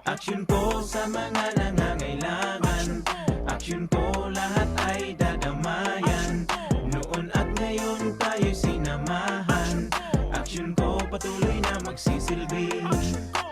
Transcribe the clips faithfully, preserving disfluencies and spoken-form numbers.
Aksyon ko sa mga nangangailangan. Aksyon ko, lahat ay dadamayan. Noon at ngayon tayo'y sinamahan. Aksyon ko, patuloy na magsisilbi.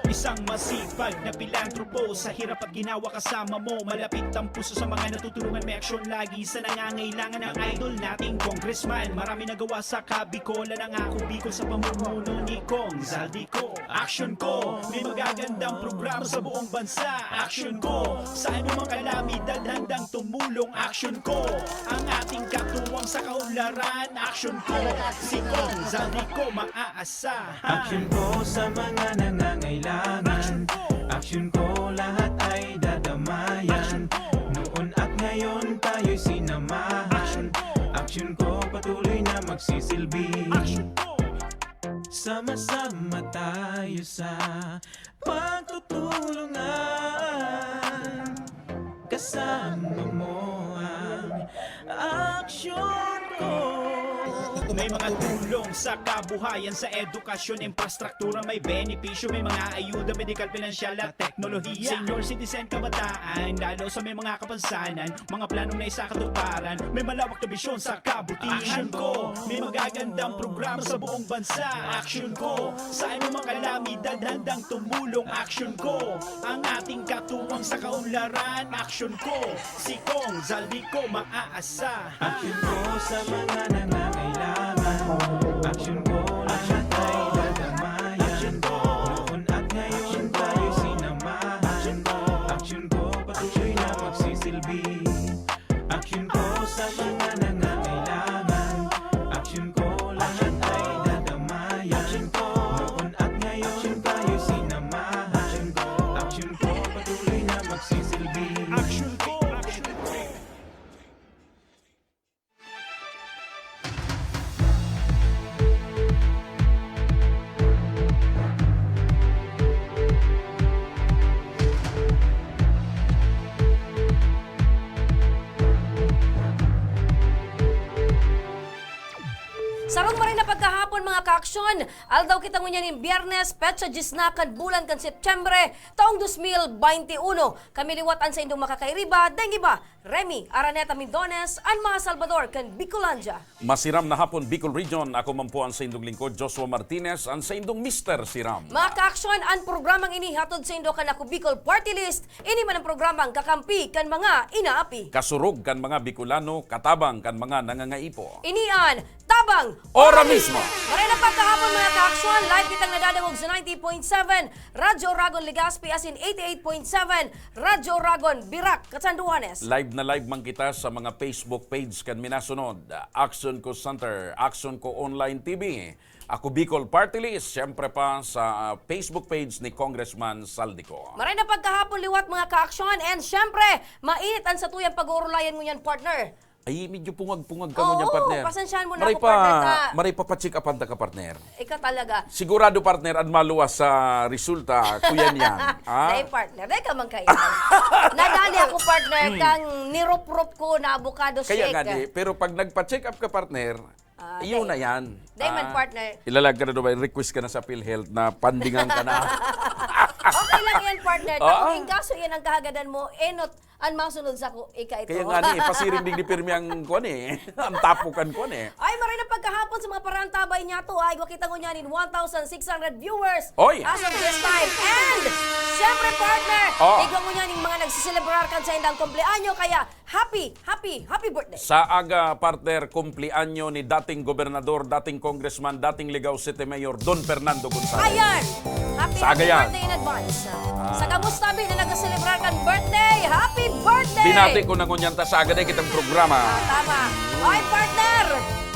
Isang masipag na pilantropo, sa hirap at ginawa kasama mo. Malapit ang puso sa mga natutulungan, may aksyon lagi sa nangangailangan. Ang idol nating congressman, marami nagawa sa Kabikolan. Ang Ako Bicol sa pamumuno ni Cong Zaldy Co. Aksyon ko, may magagandang programa sa buong bansa. Aksyon ko, sa anumang kalamidad handang tumulong. Aksyon ko, ang ating katuwang sa kaunlaran. Aksyon ko, si Cong Zaldy Co maaasahan. Aksyon ko sa mga nangangailangan. Aksyon ko, lahat ay dadamayan. Noon at ngayon tayo'y sinamahan. Aksyon ko, patuloy na magsisilbi. Sama-sama tayo sa pagtutulungan. Kasama mo ang aksyon ko. May mga tulong sa kabuhayan, sa edukasyon, infrastruktura, may benepisyo, may mga ayuda, medikal, pinansyal at teknolohiya. Senior citizen, kabataan, lalo sa may mga kapansanan, mga planong naisakatuparan, may malawak na bisyon sa kabutihan. Aksyon ko, may magagandang programa sa buong bansa. Aksyon ko, sa anumang kalamidad handang tumulong. Aksyon ko, ang ating katuwang sa kaunlaran. Aksyon ko, si Cong Zaldy Co maaasahan. Aksyon ko sa mga nangangailangan. Aksyon ko, lahat ay dadamayan. Noon at ngayon tayo sinamahan. Aksyon ko, patuloy na magsisilbi. Aksyon ko sa mga nangangailangan. Aksyon ko, lahat ay dadamayan. Noon at ngayon tayo sinamahan. Aksyon ko, patuloy na magsisilbi. Aksyon ko, aksyon ko. Sarong maray na pagkahapon, mga kaaksyon. Aldaw kita ngunyan nin Biyernes, petsa dyes na kan bulan kan Setyembre, taong dos mil baynte uno. Kami liwat an saindong makakairiba, daing iba, Remy Araneta Mindones, an mga Salbador kan Bicolandia. Masiram na hapon, Bicol Region. Ako man po an saindong lingkod, Joshua Martinez, an saindong Mister Siram. Mga kaaksyon, an programang ini hatod saindo kan Ako Bicol Party List. Ini man an programang kakampi kan mga inaapi. Kasurog kan mga Bicolano, katabang kan mga nangangaipo. Ini an Tabang Ora Mismo! Maray na pagkahapon, mga kaaksyon, live kitang nadadangog sa ninety point seven Radyo Oragon Legazpi, asin eighty-eight point seven Radyo Oragon, Virac, Catanduanes. Live na live man kita sa mga Facebook page kan minasunod, Aksyon Ko Center, Aksyon Ko Online T V, Ako Bicol Party List, siyempre pa sa, ah, Facebook page ni Congressman Zaldy Co. Maray na pagkahapon liwat, mga kaaksyon, and siyempre, mainit an satuyang pag-uurulayan ngunyan, partner. Ay, medyo pungag-pungag ka ngunyan, partner. Oo, pasensyahan mo na ako, partner, ta. Maray pa, maray pa pa-check upan ta ka, partner. Ika talaga. Sigurado, partner, an maluwas sa resulta, kuyan yan. Ah? Dai, partner. Dai ka man kaiyan. Nadali ako, partner, Hmm. kang nirup-rup ko na avocado shake. Kaya nga, di. Pero pag nagpa-check up ka, partner, Ah, iyo dai. na yan. Dai man, Ah, partner. Ilalag ka na daw ba, request ka na sa PhilHealth na pandingan ka na. Okay lang yan, partner. Oo. Kung in kaso yan ang kahagadan mo, enot an masunod sako, ika ito. Kaya nga ni, pasiring digdi pirmi ang kuwan eh. Ang tapukan kuwan eh. Ay, maray na pagkahapon sa mga paraantabay niyato, ah. Igwa kita ngunyan nin one thousand six hundred viewers Oy! as of this time. And, siyempre, partner, Oh. igwa ngunyan nin mga nagsiselebrar kan saindang kumpleanyo, kaya happy, happy, happy birthday. Sa aga, partner, kumpleanyo ni dating gobernador, dating congressman, dating Ligao City Mayor, Don Fernando Gonzalez. Ayan! Happy, Sa aga happy yan. birthday in advance. Ah. Sa kamusta, bi, na nagselebrar kan birthday? Happy birthday! Binati ko na ngunyan ta sa aga na kitang programa. Ah, tama. Oy, partner!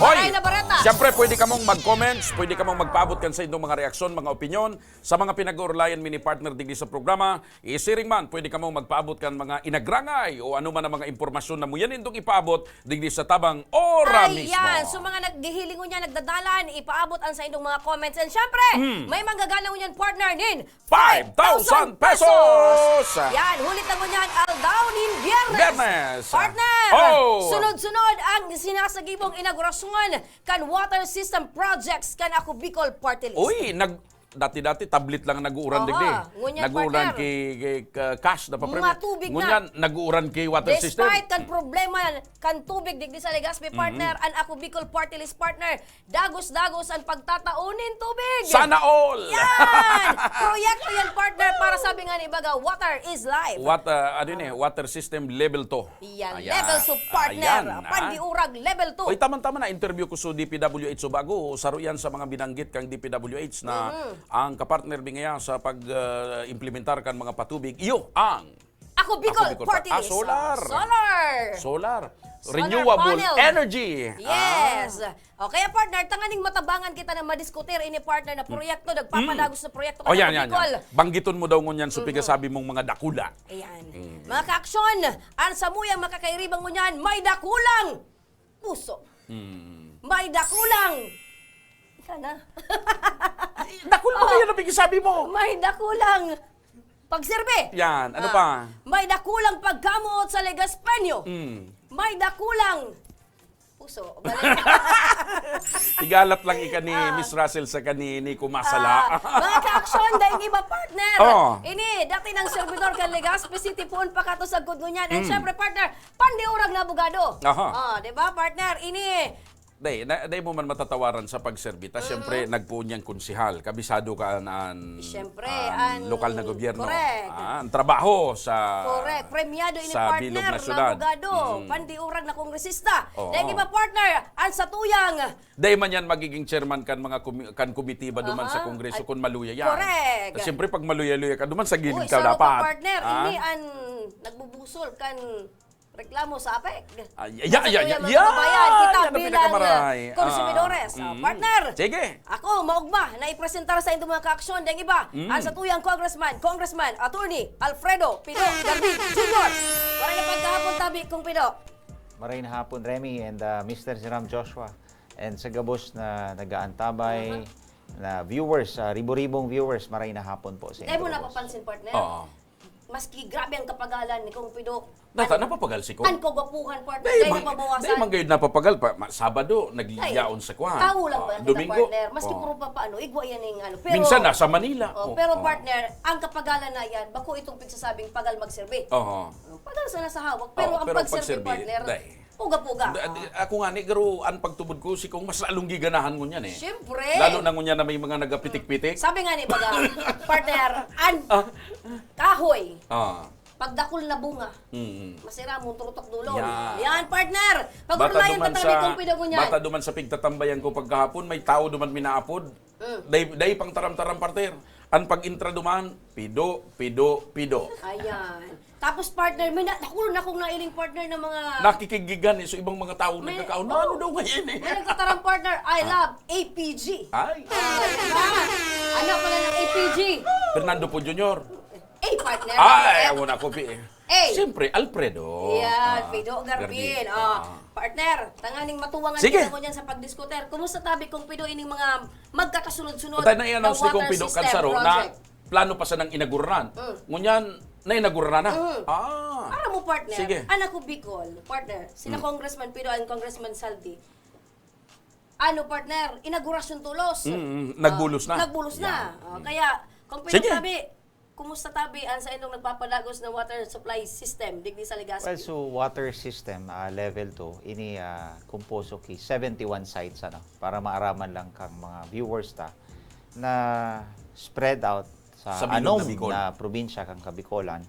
Hoy! Maray na bareta! Siyempre, pwede kamong mag-comments, pwede kamong magpaabot kan saindong mga reaksyon, mga opinyon, sa mga pinag-uurulayan mi ni partner digdi sa programa. Isiring man, pwede kamong magpaabot kan mga inagrangay o ano man ang mga impormasyon na muya nindong ipaabot digdi sa Tabang Ora Mismo. Ayan, so mga naghihiling ngunyan, nagdadalan, ipaabot an saindong mga comments. And syempre, Hmm. may manggagana ngunyan, partner, nin Five thousand pesos! Yan, huli ta ngunyan, aldaw nin Biyernes. Fairness. Partner! Oh! Sunod-sunod ang sinasagibong inaugurasyon kan water system projects kan Ako Bicol Party List. Uy, nag dati-dati tablet lang nag-uuran Aha, digdi. ngunyan, Nag-uuran partner. Ki, ki ka- cash na papremyo. Mga tubig na. Ngunyan nag-uuran ki water system. Despite kan problema kan tubig digdi sa Legazpi, partner, ang Ako Bicol Party List, partner, dagos-dagos ang pagtatao nin tubig. Sana all! Yan! Proyekto yan, partner, para sabi nga ni baga, water is life. What uh, ano yun eh, water system level two. Yan, Ayan. level two, partner. Ayan, ah. Pandiurag, level two. Oy, tama-tama na interview ko sa D P W H Subago. Saro yan sa mga binanggit kang D P W H na ang kapartner bingaya sa pag-implementar kan mga patubig. Iyo ang Ako Bicol, Ako Bicol Party Pa- ah, List. solar. Solar. Solar. Solar Renewable panel. energy. Yes. Ah. O kaya, partner, tanganing matabangan kita na madiskutir ini, partner, na proyekto, nagpapadagos na proyekto O kan yan, Ako yan, Bicol. yan. Banggiton mo daw ngunyan, so pigasabi mong mga dakula. Ayan. Mga kaaksyon, ang samuyang makakairibang ngunyan, may dakulang puso. May dakulang... Ika na. Dakula ba yan ang pigasabi mo? May dakulang pagserbi. Yan, ano Ah, pa? May dakulang pagkamoot sa Legaspeño. Mm. May dakulang puso. Balik. Igalat lang ika ni Miss Russell sa kani ni Kumasala. Ah, mga kaaksyon, daing iba, partner. Oh. Ini, dati ng servidor kan Legazpi City, poon pa kato sa gud ngunyan. And syempre, partner, pandiurag na abogado. Aha. Ah, di ba, partner? Ini, Day, na, day mo man matatawaran sa pagserbita. Siyempre, nagpoon niyang konsehal. Kabisado ka an, an, Siyempre, an an- lokal na gobyerno. Correct. Ah, an trabaho sa Correct. Premiado ini, sa partner, bilog na na syudad. Abogado. Mm. Pandiurag na kongresista. Oo. Daing iba, partner, ang satuyang... Day man yan magiging chairman kan mga komi- kan komitiba duman sa Aha. Kongreso Ay, kun maluya yan. correct. Siyempre, pag maluya-luya ka duman sa gilid Uy, ka saro pa, dapat. partner, Ah? ini an nagbubusol kan reklamo sa APEC. Ah, ya, ya, ya, Sa ya, mga ya. kababayan, kita Yan ang bilang pinakamaray. ah, konsumidores. Ah, Ah, mm. Partner, Sige. Ako, maugma na ipresentar sa indo mga kaaksyon, daing iba. Mm. Ang satuyang congressman, Congressman Attorney Alfredo Pido Garbin Junior. Maray na pagkahapon tabi, Kong Pido. Maray na hapon, Remy and uh, Mister Siram Joshua. And sa gabos na nag-aantabay, na viewers, uh, ribo-ribong viewers, maray na hapon po sa Dahil mo inyo. Napapansin, partner? Oo. Maski grabe ang kapagalan ni Kong Pido, Nata, an- napapagal si Kong. An kagwapuhan, partner, Dahil dahil mang, mababawasan. Dahil manggayod napapagal pa, ma- Sabado, Ay, nagyaon sa kwan. Tao lang Ah, ba kita, Domingo. Partner? Maski Oh. puro papaano, igwa yan yung ano. Pero, Minsan nasa Manila. Oh, Oh, pero oh. Partner, ang kapagalan na yan, bako itong pigsasabing pagal magserbi. Oo. Oh, pagal sa nasa hawak, pero Oh, ang pero pagserbi, pagserbi, partner, day. puga-puga. Da- Ah. di- Ako nga ni, pero ang pagtubod ko, si Kong mas lalong giganahan ngunyan eh. Siyempre. Lalo na ngunyan na may mga nagapitik-pitik. Sabi nga ni baga, partner, an Ah. kahoy, Ah. pagdakul na bunga, Mm. masira mo, turutok dulon. Yan. Yan, partner. Bata Pag-online duman ka sa, talaga kung pidago niyan. bata duman sa pigtatambayan ko pagkahapon, may tao duman minaapod. Mm. Day, day pang taram-taram, parter. Ang pag-intra duman, pido, pido, pido. Ayan. Tapos, partner, may na, nakulon akong nailing, partner, ng mga... Nakikigigan eh, so ibang mga tao May- nagkakaon. oh. Ano daw ngayon eh? May nagtataram, partner, I love A P G. Ay. Ah, diba? Ano pala ng A P G? Fernando po Junior. A, partner. Ay, Eh, ako na, kopi eh. A. Siyempre, Alfredo. Yan, Ah, Pido Garbin. Garbin. Ah, Ah. partner, tanganing matuwangan Sige. kita ngunyan sa pagdiskuter. Kumusta tabi kung Pido ining mga magkakasunod-sunod Patay na i-announce ni water Kong Pido system Kansaro project? Na plano pa sanang inauguraran. Mm. Ngunyan, na-inauguraran na. Mm. Ah. Para mo, partner, Sige. anak ko Bicol, partner, sina Mm. Congressman Pido and Congressman Saldi, ano, partner, inaugurasyon tulos. Mm, mm, Ah, nagbulos na. Nagbulos na. Yan. Ah, kaya, kung Pido Sige. Tabi, kumusta tabi ang sa inyong nagpapadagos na water supply system digdi sa Legazpi? Well, so water system, ah, level two, ini ah, kumposo ki seventy-one sites, ano, para maaraman lang kang mga viewers ta na spread out sa, Sa bilog anom na Bicol. Na probinsya kang Kabicolan.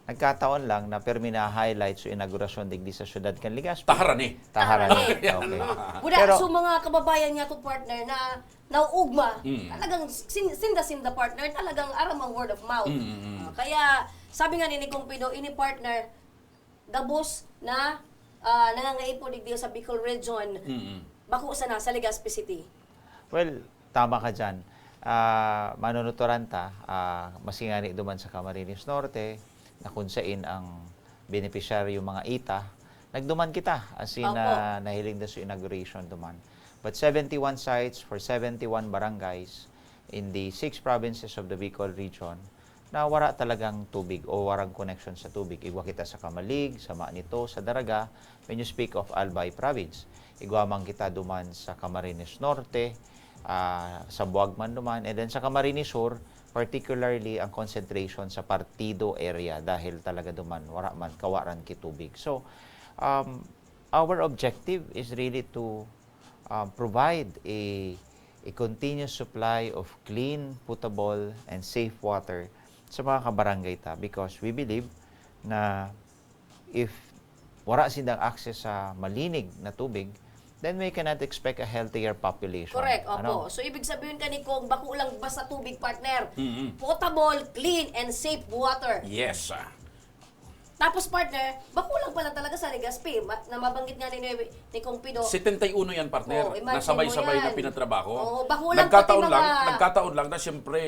Nagkataon lang na permi na-highlight so inaugurasyon digdi sa syudad kan Legazpi. Taharani. Taharani. Taharani. Okay. Buda, Pero, so mga kababayan nga to, partner, na nauugma, Mm. talagang sin- sinda-sinda, partner, talagang aram ang word of mouth. Mm, mm, mm. Ah, kaya sabi nga ni Nicong Pido, ini, partner, gabos na ah, nangangaipo digdi sa Bicol Region, Mm, mm. bako sana sa Legazpi City. Well, tama ka dyan. Ah, manunuturan ta, ah, maski ngani duman sa Camarines Norte, na kung sain ang benepisyaryo mga ita, nagduman kita, as in, Opo. ah, nahiling na sa inauguration duman. But seventy-one sites for seventy-one barangays in the six provinces of the Bicol region, na wara talagang tubig o warang connection sa tubig. Igwa kita sa Camalig, sa Manito, sa Daraga, when you speak of Albay Province. Igwa man kita duman sa Camarines Norte, ah, sa Buag man duman, and then sa Camarines Sur, particularly ang concentration sa Partido area dahil talaga duman wara man, kawaran ki tubig. So, um, our objective is really to, um, provide a, a continuous supply of clean, potable, and safe water sa mga kabarangay ta, because we believe na if wara sindang access sa malinig na tubig, then we cannot expect a healthier population. Correct, opo. Ano? So, ibig sabihin ka ni Kong, bako lang basta tubig, partner. Mm-mm. Potable, clean, and safe water. Yes. Ah. Tapos, partner, bako lang pala talaga sa Legazpi, ma- na mabanggit nga ni, ni Kong Pido. Setenta y uno yan, partner. Oh, imagine Nasabay-sabay mo yan. na pinatrabaho. Oo, bako lang pati nagkataon lang, mga nagkataon lang na siyempre,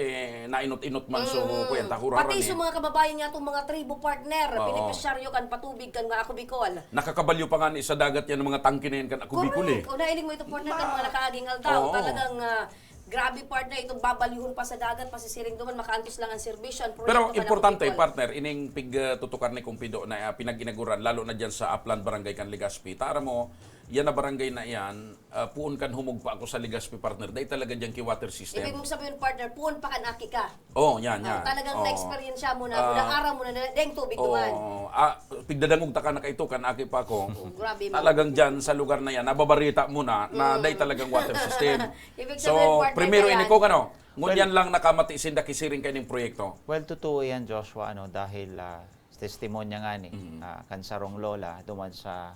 nainot-inot man so Mm. kwenta, huraran Pati eh. sa mga kababayan niya itong mga tribo, partner, Oo. benepisyaryo kan patubig kan mga Ako Bicol. Nakakabalyo pa nga ni sa dagat yan ng mga tangke na yan kan Ako Bicol eh. Correct. O, nailing mo ito, partner, kan mga nakaaging aldaw. Oo. Talagang ah, grabe, partner, itong babalyuhon pa sa dagat, pasisiring duman, makaantos lang ang serbisyo. Ang proyekto Pero man, Ako importante, Bicol. partner, ining pig-tutukar ni Kong Pido na ah, pinag-inaguran, lalo na dyan sa Aplan, Barangay kan Legazpi. Tara mo, yan na barangay na yan, ah, puon kan humog pa ako sa Legazpi, partner. Dahil talaga dyan ki water system. Ibig mong sabihin, partner, puon pa kan aki ka. Oh, yan, Ah, yan. talagang Oh. na-experience mo na, Ah. mula araw mo na, na deng tubig Oh, duman. ah, pigdadangog ta ka na kaito, kan aki pa ako. Oh, grabe mo. Talagang dyan sa lugar na yan, nababarita mo na, na Mm. day talagang water system. Ibig So, sabihin, partner, primero kaya- ini ko, ano, ngunyan Well- lang nakamati sinda kisiring kaining proyekto. Well, totoo yan, Joshua, ano, dahil ah, testimonya nga ni Mm. ah, kan sarong lola duman sa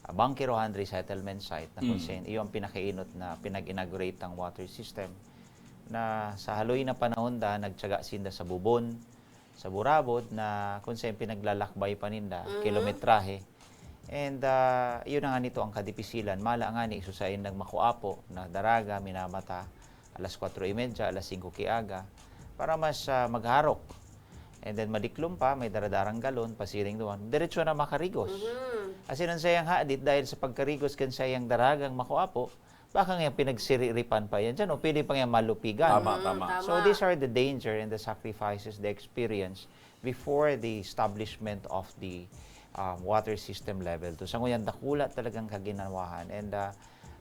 ah, Bangkirohan Resettlement Site na kung Mm. saan iyo ang pinakainot na pinag-inaugurate ang water system na sa haloy na panahon da, nagtyaga sinda sa Bubon, sa Burabod, na kung saan pinaglalakbay pa ninda, Mhm. kilometrahe. And ah, yun na nga nito ang kadipisilan. Mala nga ni, iso sa indang makuapo na daraga, minamata, alas kwatro y medya, alas singko ki aga, para mas ah, magharok. And then madiklom pa, may daradarang galon, pasiring duman, diretso na makarigos. Mhm. As in, ang sayang hadit, dahil sa pagkarigos kan sayang daragang makuapo, baka nga pinagsiriripan pa yan dyan, o pwede pa nga malupigan. Tama, Mm, tama. tama. So these are the danger and the sacrifices they experience before the establishment of the um, water system level two. Sa ngunyan, dakula talagang kaginawahan. And uh,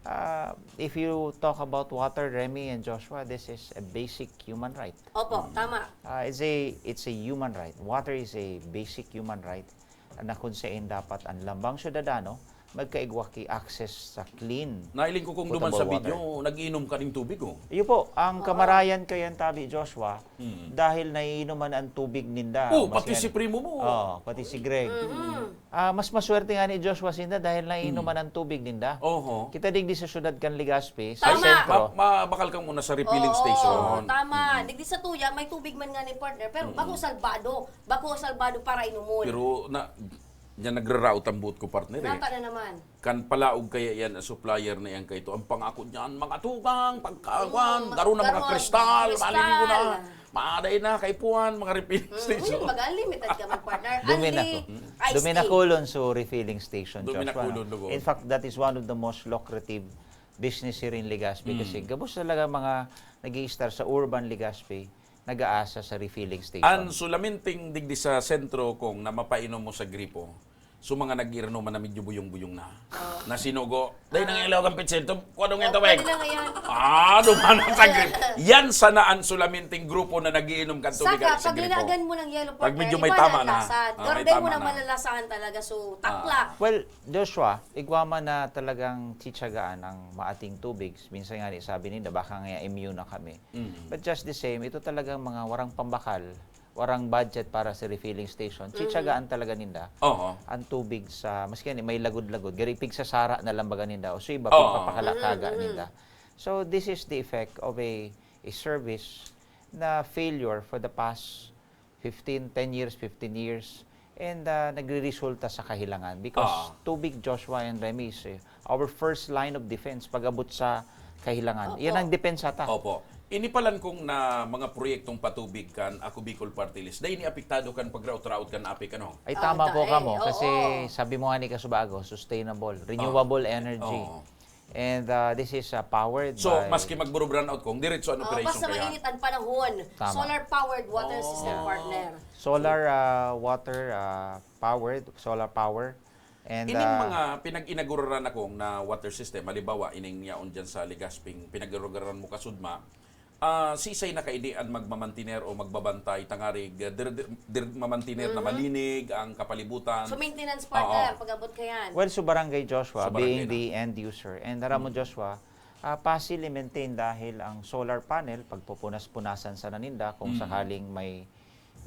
uh, if you talk about water, Remy and Joshua, this is a basic human right. Opo, tama. Uh, it's a it's a human right. Water is a basic human right na kung saan dapat ang lambang syudadano magkaigwa ki access sa clean, Nailing ko kung duman sa potable video, nag-iinom ka ng tubig, oh. Iyo po, ang Oo. kamarayan kayan tabi, Joshua, Mm. dahil naiinuman ang tubig ninda. Oh, Mas pati yan- si primo mo. Oh, pati si Greg. Mhm. Ah, mas maswerte nga ni Joshua sinda dahil naiinuman ang tubig ninda. Oho. Kita digdi sa syudad kan Legazpi, sa Tama. sentro. Ma, ma, bakal kang muna sa refilling Oo, station. Tama. Digdi sa tuya, may tubig man nga ni partner, pero bako salbado. Bako salbado para inumon. Pero na, yan nagraraot ang buot ko, partner, eh. Nata na naman. Kan palaog kaya yan, ang supplier na yan kaito. Ang pangako niyan, mga tugang, pagkawan, Mm, daro na mga daro, kristal, kristal. maliligo na. Maaday na, kaipuhan, mga refilling Mm, station. Mag-unlimited ka man, partner. Duminakulon. Only iced tea. Duminakulon so refilling station, Joshua, Duminakulon, no? dugo. In fact, that is one of the most lucrative business here in Legazpi kasi Mm. gabos talaga mga nag-i-start sa urban Legazpi, nag-aasa sa refilling station. Ang sulaminting digdi sa sentro kong na mapainom mo sa gripo, so mga nag-iinom na medyo buyong-buyong na. Na sinugo. Dahil nang ilaw kang pitsil, tum-, kuha dong Oh, ito, Mike. pwede lang yan. Ah, dumanan sa gripo. Yan sana ang sulaminting grupo na nagiinom kan tubig Saka, sa pag gripo. linagan mo ng yellow, Pag partner, medyo di may ba tama na. nalasahan? Ah, may Garden mo tama na na. malalasahan talaga, so takla. Well, Joshua, igwa man na talagang titsagaan ang maating tubig. Minsan nga ni sabi ninda, baka nga immune na kami. Mm. But just the same, ito talagang mga warang pambakal, warang budget para sa refilling station. Titsagaan talaga ninda Oo. ang tubig sa, maski yan, may lagod-lagod. Gari, pigsasara na lang baga ninda. O so iba, Oo. pigpapakalakaga ninda. So this is the effect of a, a service na failure for the past fifteen, ten years, fifteen years. And ah, nagre-resulta sa kahilangan. Because Oo. tubig, Joshua and Remy, is eh, our first line of defense pag-abot sa kahilangan. Opo. Yan ang depensa ta. Opo. Inipalan kong na mga proyektong patubig kan Ako Bicol Party List. Dahil ni apektado kan pagraot-raot kan apik, ano? Ay, Oo, tama po ta-, kamo. eh, Kasi oo. sabi mo nga ni Kasubago, sustainable, renewable energy. Oo. And uh, this is uh, powered So, by... maski magbo-brownout, Kong, diretso an Oh, operation basta kaya. Mainit ang panahon. Tama. Solar-powered water system Yeah. partner. Solar uh, water uh, powered, solar power. And Ining uh, mga pinag-inaguraran akong na water system, halimbawa, ining yaon dyan sa Legazpi, pinag-inaguraran mo kasudma, ah, sisay na kaini an magmamantiner o magbabantay tangarig, dir, dir, dir, mamantiner na malinig ang kapalibutan? So maintenance partner, Oo. pag-abot ka yan. Well, so Barangay Joshua, Sa barangay being na. the end user, and aram mo Joshua, ah, facile i-maintain dahil ang solar panel, pagpupunas-punasan sa naninda kung sakaling may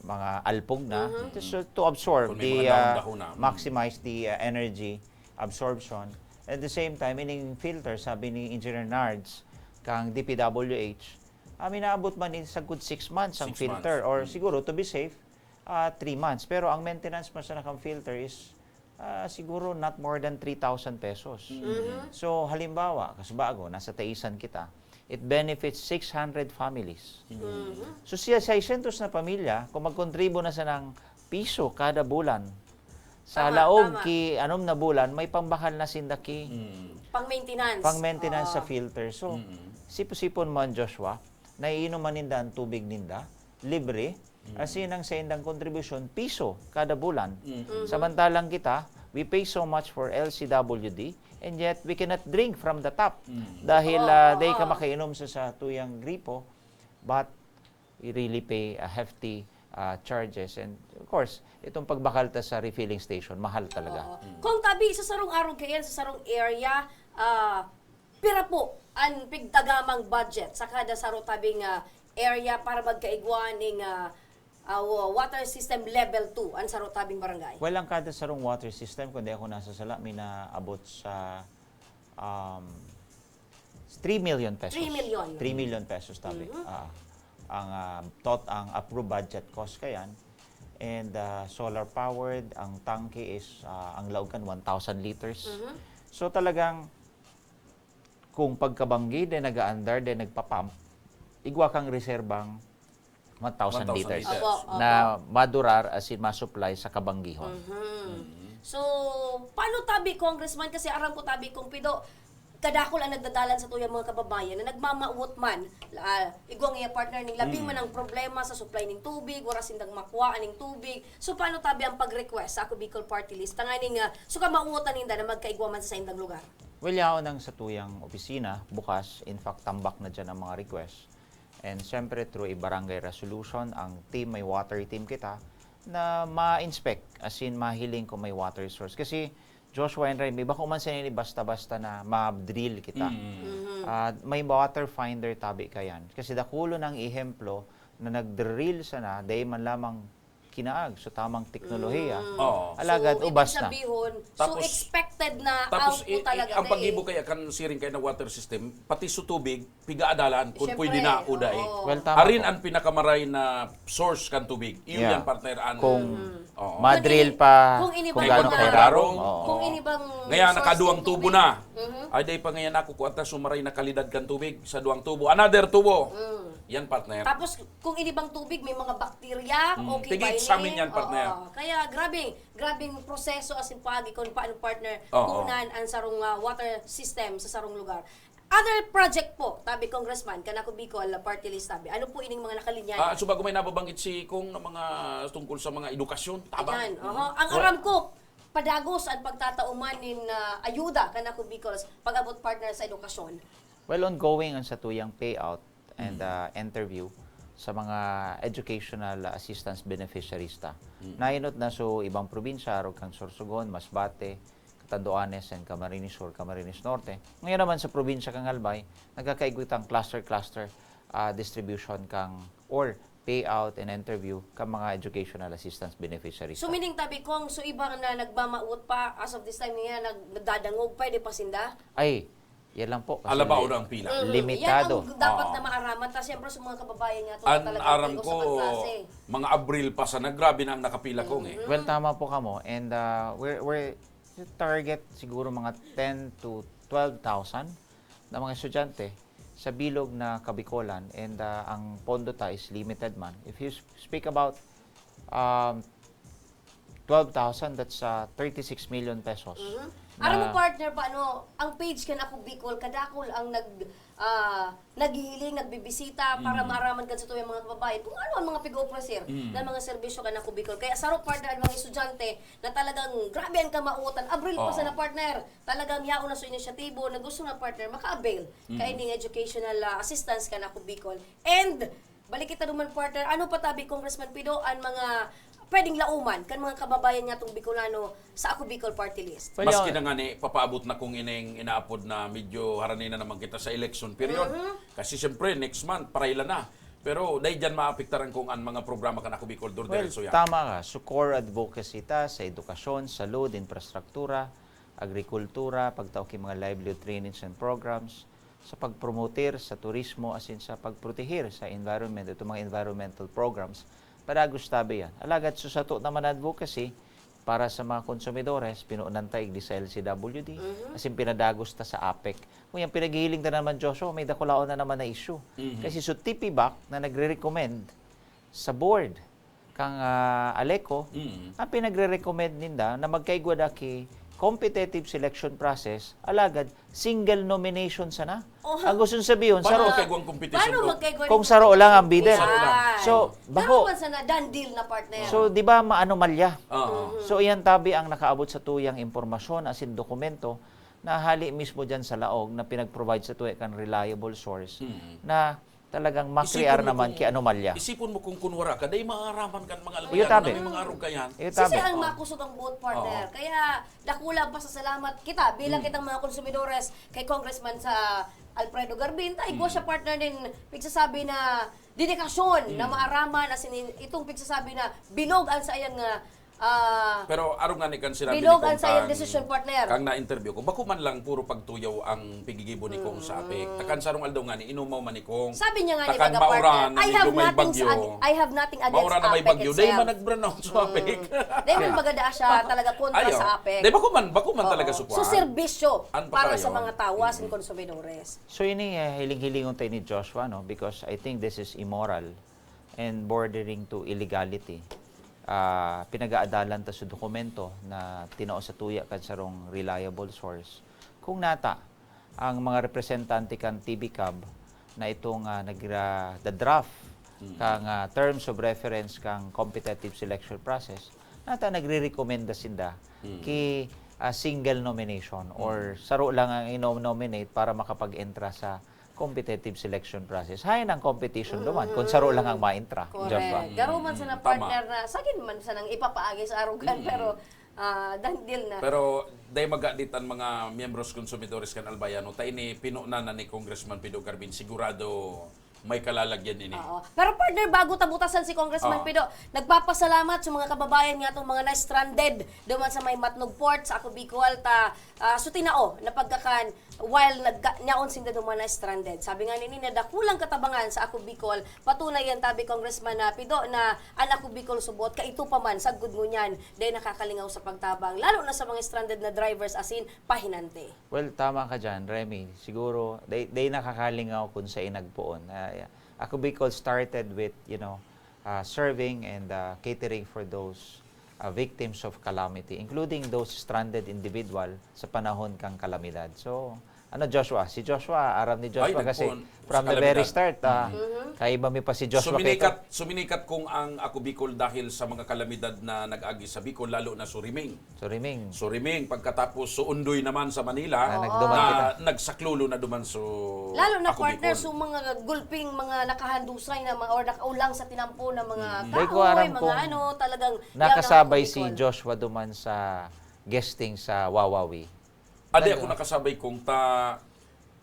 mga alpog na, to, so, to absorb Kung may the, mga ah, dahon-dahon na. Mm. maximize the ah, energy absorption. At the same time, ining filter, sabi ni Engineer Nards, kang D P W H, ah, minaabot man ni sagkod six months ang Six filter, months. or Mm. siguro, to be safe, ah, three months. Pero ang maintenance man sa nakang filter is ah, siguro not more than three thousand pesos. So, halimbawa, kasbago, nasa Taisan kita, it benefits six hundred families. So, siya seiscientos na pamilya, kung magkontribo na sa ng piso kada bulan, sa Tama, laog tama. ki anom na bulan, may pambakal na sinda ki Mm. Pang-maintenance. pang-maintenance sa Oo. filter. So, Mm. sipon-sipon mo an Joshua, naiinom man ninda ang tubig ninda, libre, as in ang saindang kontribusyon, piso kada bulan. Mm. Samantalang kita, we pay so much for L C W D, and yet we cannot drink from the tap. Mm. Dahil Oo, ah, di oo. ka makainom sa, sa tuyang gripo, but we really pay a hefty ah, charges. And of course, itong pagbakal ta sa refilling station, mahal talaga. Oo. Kung tabi, sa sarong arog kayan, sa sarong area, ah, pira po an pigtagamang budget sa kada saro tabing ah, area para magkaigwa ning ah, ah, wa- water system level two an saro tabing barangay? Well, ang kada sarong water system, kung di ako nasasala, may naabot sa um, three million pesos. Three million. Three million pesos, tabi. Ah, ang ah, tot ang approved budget cost kayan. And ah, solar powered, ang tangke is ah, ang laog kan one thousand liters. So talagang kung pagkabanggi, then nag-aandar, then nagpapump, igwa kang reserbang one thousand One thousand liters liters. Opo, opo. na madurar as in masupply sa kabanggihon. Mhm. So, paano tabi, Congressman? Kasi aram ko tabi, Kong Pido, kadakol ang nagdadalan sa tuyang mga kababayan na nagmamawot man, ah, igwang iya partner ning labi man ang problema sa supply ning tubig, wala sindang makuha ning tubig. So, paano tabi ang pag-request sa Ako Bicol Party List? Tanganing, ah, so kamawot na ninda na magkaigwa man sa saindang lugar? Well, yaon ang sa tuyang opisina, bukas. In fact, tambak na dyan ang mga request. And siyempre, through a barangay resolution, ang team, may water team kita, na ma-inspect, as in, mahiling kung may water source. Kasi, Joshua and Ray, may bako man sa nini basta-basta na ma-drill kita. Ah, may water finder tabi kayan. Kasi dakulo ng ehemplo na nag-drill sana, dahil man lamang kinaag sa tamang teknolohiya. Oo. Alagad, So, ubas ibig na. Sabihin, so Tapos- expected na Tapos, out po i- talaga i- ang na paggibo eh. Kaya kan siring kayo na water system, pati sa tubig, piga-adalan kung Siyempre, pwede na o dai. oo. Well, tama Arin po. Ang pinakamaray na source kan tubig. Iyo Yeah. Yan, partner. An, Kung Oo. ma-drill pa, Kung ini kung ba gaano na- kadarong. Kung Oo. Kung ini bang Ngayon, source nakaduwang ng tubo tubig? na. Mhm. Ay, dahil pa ngayon ako, kuwan ta sumaray na kalidad kan tubig sa duwang tubo. Another tubo. Mm. Yan, partner. Tapos, kung ini bang tubig, may mga bakterya, Mm, okay ba tigit ini? sa amin yan, partner. Oo. Kaya, grabe, grabing proseso as in pagi kung paano, partner, Oo. kunan ang sarong ah, water system sa sarong lugar. Other project po, tabi, Congressman, kan Ako Bicol, ah, party list, tabi. Ano po ining mga nakalinyahan? Ah, so bago may nababanggit si Kong na mga tungkol sa mga edukasyon, tabang. Ayan, oho. Ang aram ko, padagos ang pagtatauman nin ah, ayuda kan Ako Bicol, pag-abot, partner, sa edukasyon. Well, ongoing ang satuyang payout and ah, interview sa mga educational assistance beneficiaries ta. Nainot na so ibang probinsya, arog kang Sorsogon, Masbate, Catanduanes, and Camarines Sur, Camarines Norte. Ngayon naman sa probinsya kang Albay, nagkakaigwa tang cluster-cluster ah, distribution kang or payout and interview ka mga educational assistance beneficiaries. So, meaning, tabi, kung so ibang na nagmamawot pa, as of this time niya, nag, nagdadangog, pwede pa sinda? Ay, yan lang po. Kasi Alabao na ang pila. Mm, Limitado. Yan ang dapat Oo. na maaraman. Ta, siyempre, sa mga kababayan niya, ito An talaga aram tingog ko, sa pagklase. Mga Abril pa sa nagrabe na ang nakapila, Kong, eh. Well, tama po kamo. And uh, we're, we're target siguro mga ten to twelve thousand na mga estudyante sa bilog na Kabikolan. And uh, ang pondo ta is limited man. If you s- speak about um, Twelve thousand, that's, ah, thirty-six million pesos. Mhm. Na Aram mo, partner, ba, ano, ang page kan Ako Bicol, kadakol ang nag, ah, naghihiling, nagbibisita para Mm. maaraman kan satuyang mga kababayan kung ano ang mga pig-offer, sir, Mm. na mga serbisyo kan Ako Bicol. Kaya saro, partner, ang mga estudyante na talagang grabe ang kamaotan. Abril pa Oo. sana, partner. Talagang yaon na sa inisyatibo na gusto nga, partner, maka-avail Mm. kaining educational, ah, assistance kan Ako Bicol. And balik kita duman, partner. Ano pa tabi, Congressman Pido, ang mga pwedeng lauman kan mga kababayan niyatong Bicolano sa Ako Bicol Party List? Well, Maski yun. na nga ni, papaabot na kung ining inaapod na medyo harani na naman kita sa election period. Mhm. Kasi siyempre, next month, parila na. Pero dahil dyan maapektaran kung ang mga programa kan Ako Bicol, Well, duro-diretso yan. Tama ka. So, core advocacy ta sa edukasyon, salud, infrastruktura, agrikultura, pagtao ki mga livelihood trainings and programs, sa pagpromoter sa turismo, asin sa pagprotehir sa environment, itong mga environmental programs, padagos tabi yan. Alagad sa sato naman advocacy, para sa mga konsumidores, pinuunan ta igdi sa L C W D, Mhm. asin pinadagos ta sa APEC. Kung yan, pinaghihiling ta naman, Joshua, may dakulaon na naman na issue. Mhm. Kasi so T P BAC na nagre-recommend sa board kang ah, ALECO, Mhm. ang pinagre-recommend ninda na magkaigwa da ki competitive selection process, alagad single nomination sana. Oh. Ang gusto sabihon, Paano saro, magkaigwang competition Paano kung- magkaigwa kung ng saro lang ang competition? bidder. Kung saro lang. Yan. So, Pero bako, man sana, done deal na, partner. so di ba maanomalya? Oo. So iyan tabi ang nakaabot sa tuyang impormasyon asin dokumento na hali mismo diyan sa laog na pinag-provide sa tuya kan reliable source Mm. na talagang makrear Isipon mo naman kung- ki anomalya. Isipon mo kung kunwara ka, dahil maaraman kan mga Iyo, albayan tabi. na may mga arog kayan. Iyo, Sisay tabi. ang Oh. makusog ang boat, partner. Oo. Kaya dakula ang pasasalamat kita bilang Mm. kitang mga konsumidores kay Congressman sa Alfredo Garbin. Ta igwa Mm. siya, partner, nin pigsasabi na dedikasyon na Mm. maaraman, as in, itong pigsasabi na bilog ang saiyang ah, ah, Pero arog nga ni kan sinabi Bilog ni Kong ang sayang kang, desisyon, partner. kang na-interview ko, bako man lang puro pagtuyaw ang pigigibo ni Kong sa APEC. Takan sarong aldaw nga ni, inumaw man ni Kong. Sabi niya nga ni, Takan baga, partner, mauran, "I have medyo may nothing sa bagyo. ag-, I have nothing against Mauran na may APEC bagyo. Dahil itself." man nag-brown out sa Mm. APEC. Dahil man baga daa siya talaga kontra Ayaw. sa APEC. Dahil bako man, bako man Oo. talaga support. So, serbisyo An para sa pakarayon. mga tawas Mm. ng konsumidores. So ini eh, hiling-hilingon tayo ni Joshua, no? Because I think this is immoral and bordering to illegality. Ah, pinag-aadalan ta sa dokumento na tinao sa tuya kan sarong reliable source. Kung nata, ang mga representante kan T V cab na itong ah, nagra-draft Mm. kang ah, terms of reference kang competitive selection process, nata nagre-recommenda sinda Mm. ki ah, single nomination or saro lang ang ino-nominate para makapag-entra sa competitive selection process. Hain ang competition duman kung saro lang ang ma-entra. Correct. Joshua. Garo man sana, Tama. partner, na sagin man sanang ipapaagi sa arugan, Mm. pero ah, done deal na. Pero dahil magadit ang mga miyembros konsumidores kan Albayan, no, ta ini pinunan na ni Congressman Pido Garbin, sigurado may kalalagyan ini. Oo. Pero, partner, bago ta butasan si Congressman Oo. Pido, nagpapasalamat sa mga kababayan nga itong mga na-stranded duman sa may Matnog Port, sa Ako Bicol, ta ah, so tinao na pagkakan while nagka, nyaon sinda duman na-stranded. Sabi nga nini na dakulang katabangan sa Ako Bicol, patunay yan tabi, Congressman, na Pido, na an Ako Bicol subot, kaito pa man, sagkod ngunyan, dahil nakakalingaw sa pagtabang, lalo na sa mga stranded na drivers asin pahinante. Well, tama ka dyan, Remy. Siguro, they, they nakakalingaw kung sa inagpoon. Ah, yeah. Ako Bicol started with, you know, uh, serving and uh, catering for those uh, victims of calamity, including those stranded individual sa panahon kang kalamidad. So, ano Joshua? Si Joshua, aram ni Joshua Ay, kasi nagpoon. from Sa the very kalamidad. start, ah, Mhm. kaiba mi pa si Joshua Suminikat, Queto. Suminikat kung ang Ako Bicol dahil sa mga kalamidad na nag-agi sa Bicol, lalo na Suriming. Suriming. Suriming, pagkatapos Suundoy naman sa Manila, Ah, nagduman na kita. Nagsaklolo na duman so Lalo na, Ako partner, Bicol. so mga gulping, mga nakahandusay na mga, or nakaulang sa tinampo na mga Di ko kahoy, aram mga kung ano, talagang Nakasabay yaon si ang Bicol. Joshua duman sa guesting sa Wawawi. Adi Nag- ako nakasabay kung ta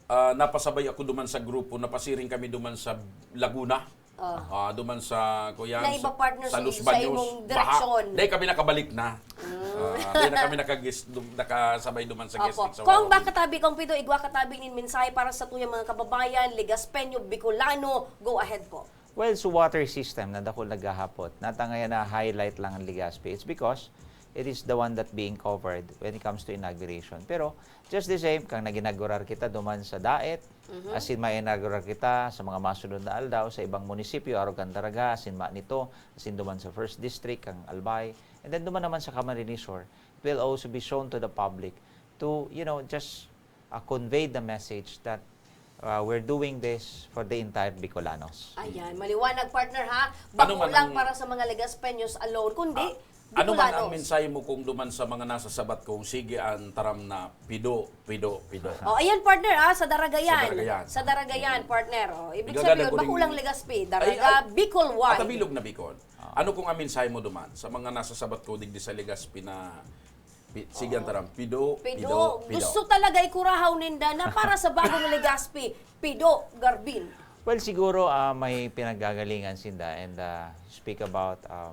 ah, napasabay ako duman sa grupo, napasiring kami duman sa Laguna. Oh. Ah, duman sa kuyan, Na iba, sa, partner, sa sa, Los sa Baños, imong Baha. direksyon. Dahil kami nakabalik na. Ah, dahil na kami nakagis, dum, nakasabay duman sa Opo. guesting sa Kung Wawawi. Baka Tabi, Kong Pido, igwa ka tabi nin mensahe para sa tuyang mga kababayan, Ligaspeño, Bicolano, go ahead po. Well, sa water system na dakul naghahapot, nata ngayon na highlight lang ang Legazpi. It's because it is the one that being covered when it comes to inauguration. Pero just the same, kang nag-inaugurar kita duman sa Daet, Mhm. asin ma-inaugurar kita sa mga masunod na aldaw sa ibang munisipyo, arog kan Daraga, asin ma nito, asin duman sa First District, kang Albay, And then duman naman sa Camarines Sur, it will also be shown to the public to, you know, just, uh, convey the message that, uh, we're doing this for the entire Bicolanos. Ayan, maliwanag, partner, ha? Ano Bako man lang ang para sa mga Legazpeños alone, kundi Ah, ano man ang Bicolanos. mensahe mo kung duman sa mga nasa sabat kung sige an taram na pido, pido, pido? Oh, ayan, partner, ah, sa Daragayan. Sa Daragayan. Sa Daragayan, Mm. partner. Oh, ibig Igagadag sabihin, ko bako ning lang Legazpi, Ay, Daraga, ay, Bicol wide. Atabilog na Bicol. Ah. Ano kung ang mensahe mo duman sa mga nasa sabat ko digdi sa Legazpi na pi-, sige, ang Oo. taram, pido, Pido. pido, pido? Gusto talaga ikurahaw ninda na para sa bagong Legazpi, pido, Garbin. Well, siguro, ah, may pinaggagalingan sinda and, ah, speak about, um,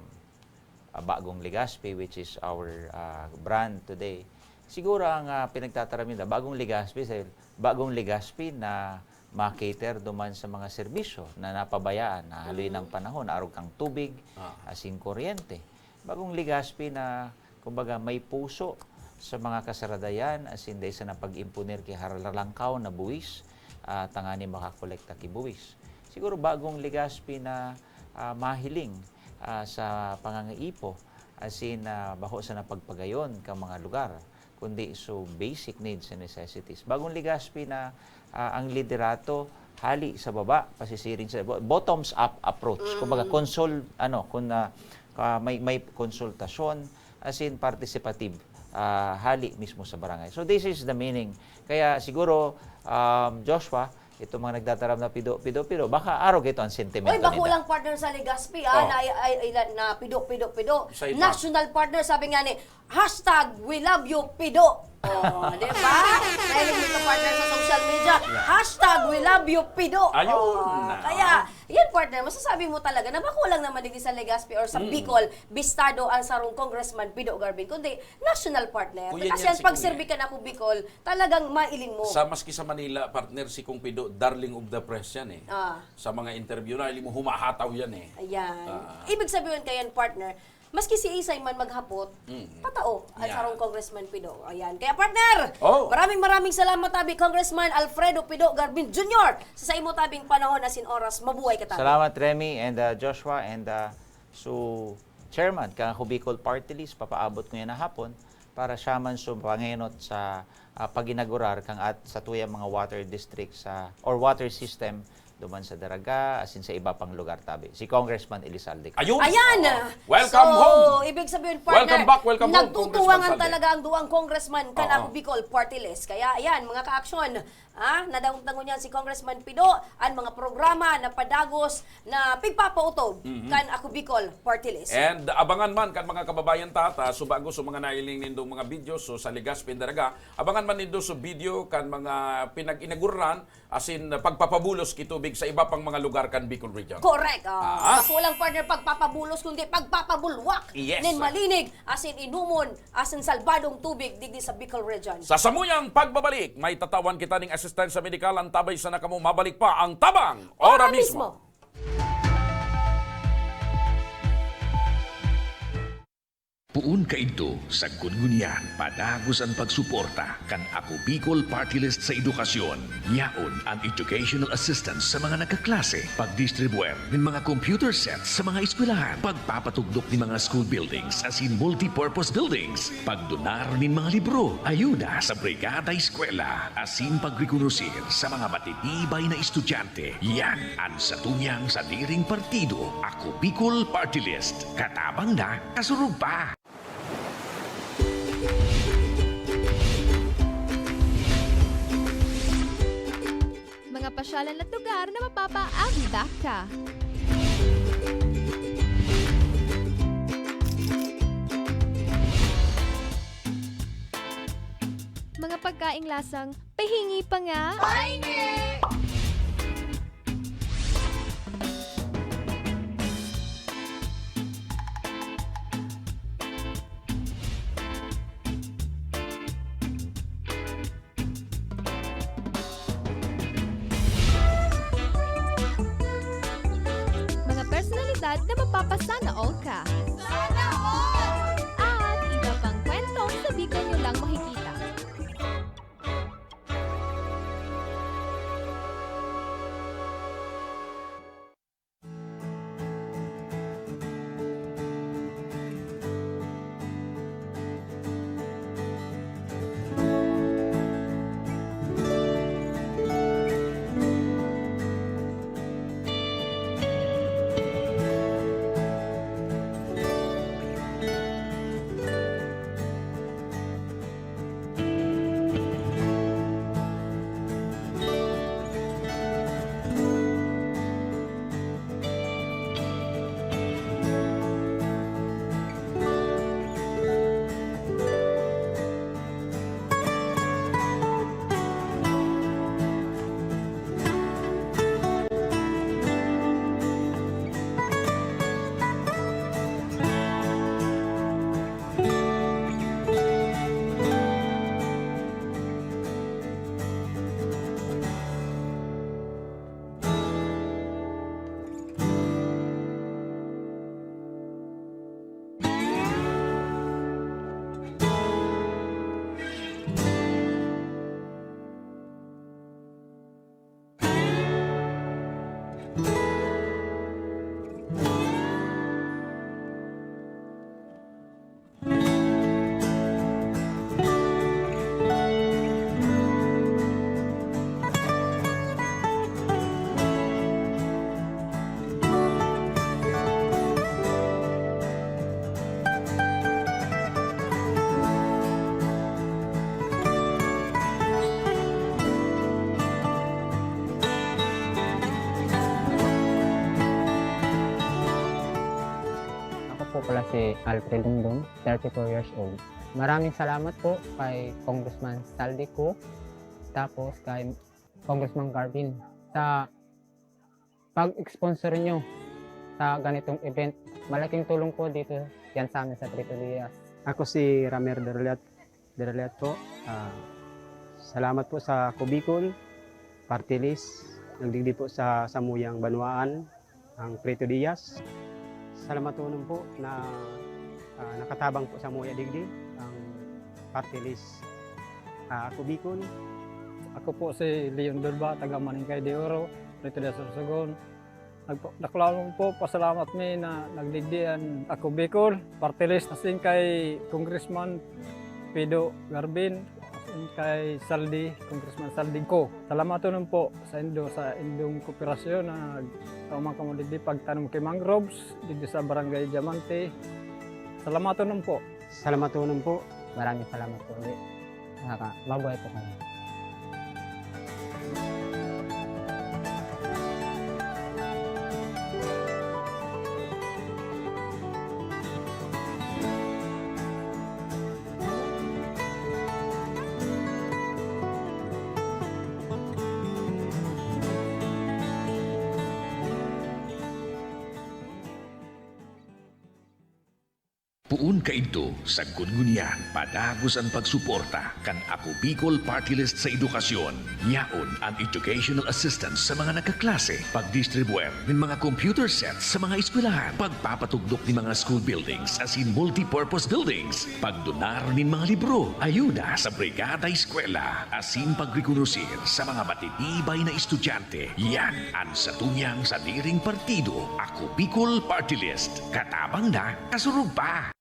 ah, Bagong Legazpi, which is our, ah, brand today. Siguro ang, ah, pinagtataram ninda, Bagong Legazpi, sa Bagong Legazpi na ma-cater duman sa mga serbisyo na napabayaan, na haloy ng Mm. panahon, arog kan tubig, Ah. asin kuryente. Bagong Legazpi na, kumbaga, may puso sa mga kasaradayan, asin dai sana pag-imponer ki haralangkaw na buwis, ah, tanganing makakolekta ki buwis. Siguro Bagong Legazpi na, ah, mahiling, ah, sa pangangaipo, asin, ah, bako sana pagpagayon kan mga lugar, kundi so basic needs and necessities. Bagong Legazpi na, ah, ang liderato hali sa baba, pasisiring sa bo-, bottoms up approach. Mm. Kumbaga, consult, ano, kung, ah, ah, may, may konsultasyon, asin participative, ah, hali mismo sa barangay. So, this is the meaning. Kaya siguro, um, Joshua, itong mga nagdadaram na pido, pido, pido, baka arog ito ang sentimento Uy, bako nila. lang, partner, sa Legazpi, ah, Oo. na, ay, ay, na pido, pido, pido. Sa iba. National, partner, sabi nga ni, "Hashtag we love you, pido." Oh, di ba? Nahiling mo ka, partner, sa social media. Yeah. "Hashtag we love you, pido." Ayun Oh, na. kaya, yan, partner, masasabi mo talaga na bako lang naman digdi sa Legazpi or sa Mm. Bicol, bistado ang sarong Congressman Pido Garbin, kundi national, partner. Kuya Kasi niyan ang si Kuya. pagserbi kan Ako Bicol, talagang mailing mo. Sa, maski sa Manila, partner, si Kong Pido, darling of the press yan eh. Ah. Sa mga interview na, alam mo, humahataw yan eh. Ayan. Ah. Ibig sabihin kayan, partner, maski si Isay man maghapot, Mm. patao ang Yan. sarong Congressman Pido. Ayan. Kaya, partner, Oh. maraming, maraming salamat, tabi, Congressman Alfredo Pido Garbin Junior, sa saimo tabing panahon asin oras. Mabuhay ka, tabi. Salamat, Remy and, uh, Joshua and, uh, so, Chairman kan Ako Bicol Party List, papaabot ko yan na hapon para siya man so pangenot sa, ah, pag-inaugurar kan at satuyang mga water district sa, or water system duman sa Daraga, asin sa iba pang lugar, tabi. Si Congressman Elizalde Ayun! Castro. Ayan! Oo. Welcome So, home! ibig sabihin, partner, Welcome back, welcome home, nagtutuwangan Congressman Saldi. talaga ang duwang congressman kan Oo. Ako Bicol Party List. Kaya, ayan, mga ka-aksyon, ah, nadangog-dangon niyan si Congressman Pido, ang mga programa na padagos na pigpapautob Mhm. kan Ako Bicol Party List. And abangan man kan mga kababayan ta, ta, so bago so mga nahiling nindong mga video, so sa Legazpi and Daraga, abangan man nindo so video kan mga pinag-inaguran, asin pagpapabulos ki tubig sa iba pang mga lugar kan Bicol Region. Correct. Ah, Ah. bako lang, partner, pagpapabulos, kundi pagpapabulwak Yes, nin sir. malinig, asin inumon, asin salbadong tubig digdi sa Bicol Region. Sa samuyang pagbabalik, may tatawan kita ning asistensya medikal. Antabay sana kamo, mabalik pa ang Tabang Ora Ora Mismo. Mismo. Poon kaidto, sagkod ngunyan, padagos an pagsuporta kan Ako Bicol Party List sa edukasyon. Yaon an educational assistance sa mga nagkaklase, pagdistribuer nin mga computer sets sa mga eskwelahan, pagpapatugdok nin mga school buildings asin multipurpose buildings, pagdonar nin mga libro, ayuda sa Brigada Eskwela, asin pagrekonosir sa mga matitibay na estudyante. Yan an satuyang sadiring partido, Ako Bicol Party List. Katabang na, kasurog pa! Mga pasyalan at lugar na mapapa-Avivac ka. Mga pagkaing lasang pahingi pa nga. Pahingi! Mga personalidad na mapapasana all ka. Sana all! At iba pang kwentong sa Bicol nyo lang makikita. Ako lang si Alfred Dungdung, thirty-four years old. Maraming salamat po kay Congressman Saldi Co, tapos kay Congressman Garvin sa pag-sponsor nyo sa ganitong event. Malaking tulong po dito yan sa amin sa Trito Diaz. Ako si Ramer Derliat, Derliat po. Ah, salamat po sa Kubikol, Party List, nagdigdi po sa samuyang banwaan, ang Trito Diaz. Salamatonon po na, ah, nakatabang po sa muya digdi, ang Party List, ah, Kubikol. Ako po si Leon Durba, taga Maningkay de Oro, Trito Diaz, Sorsogon. Nagpa-, dakulaon po, pasalamat mi na nagdigdi an Ako Bicol, Party List, asin kay Congressman Pido Garbin, asin kay Saldi, Congressman Saldi Co. Salamatonon po saindo sa indong kooperasyon na nagtaman kamo digdi pagtanom ki mangroves digdi sa Barangay Diamante. Salamatonon po. Salamatonon po. Maraming salamat po ulit. Nakaka-, mabuhay po kami. Poon kaidto, sagkod ngunyan, padagos an pagsuporta kan Ako Bicol Party List sa edukasyon. Yaon an educational assistance sa mga nagkaklase, pagdistribuer nin mga computer sets sa mga eskwelahan, pagpapatugdok nin mga school buildings asin multipurpose buildings, pagdonar nin mga libro, ayuda sa Brigada Eskwela, asin pagrekonosir sa mga matitibay na estudyante. Yan an satuyang sadiring partido, Ako Bicol Party List. Katabang na, kasurog pa!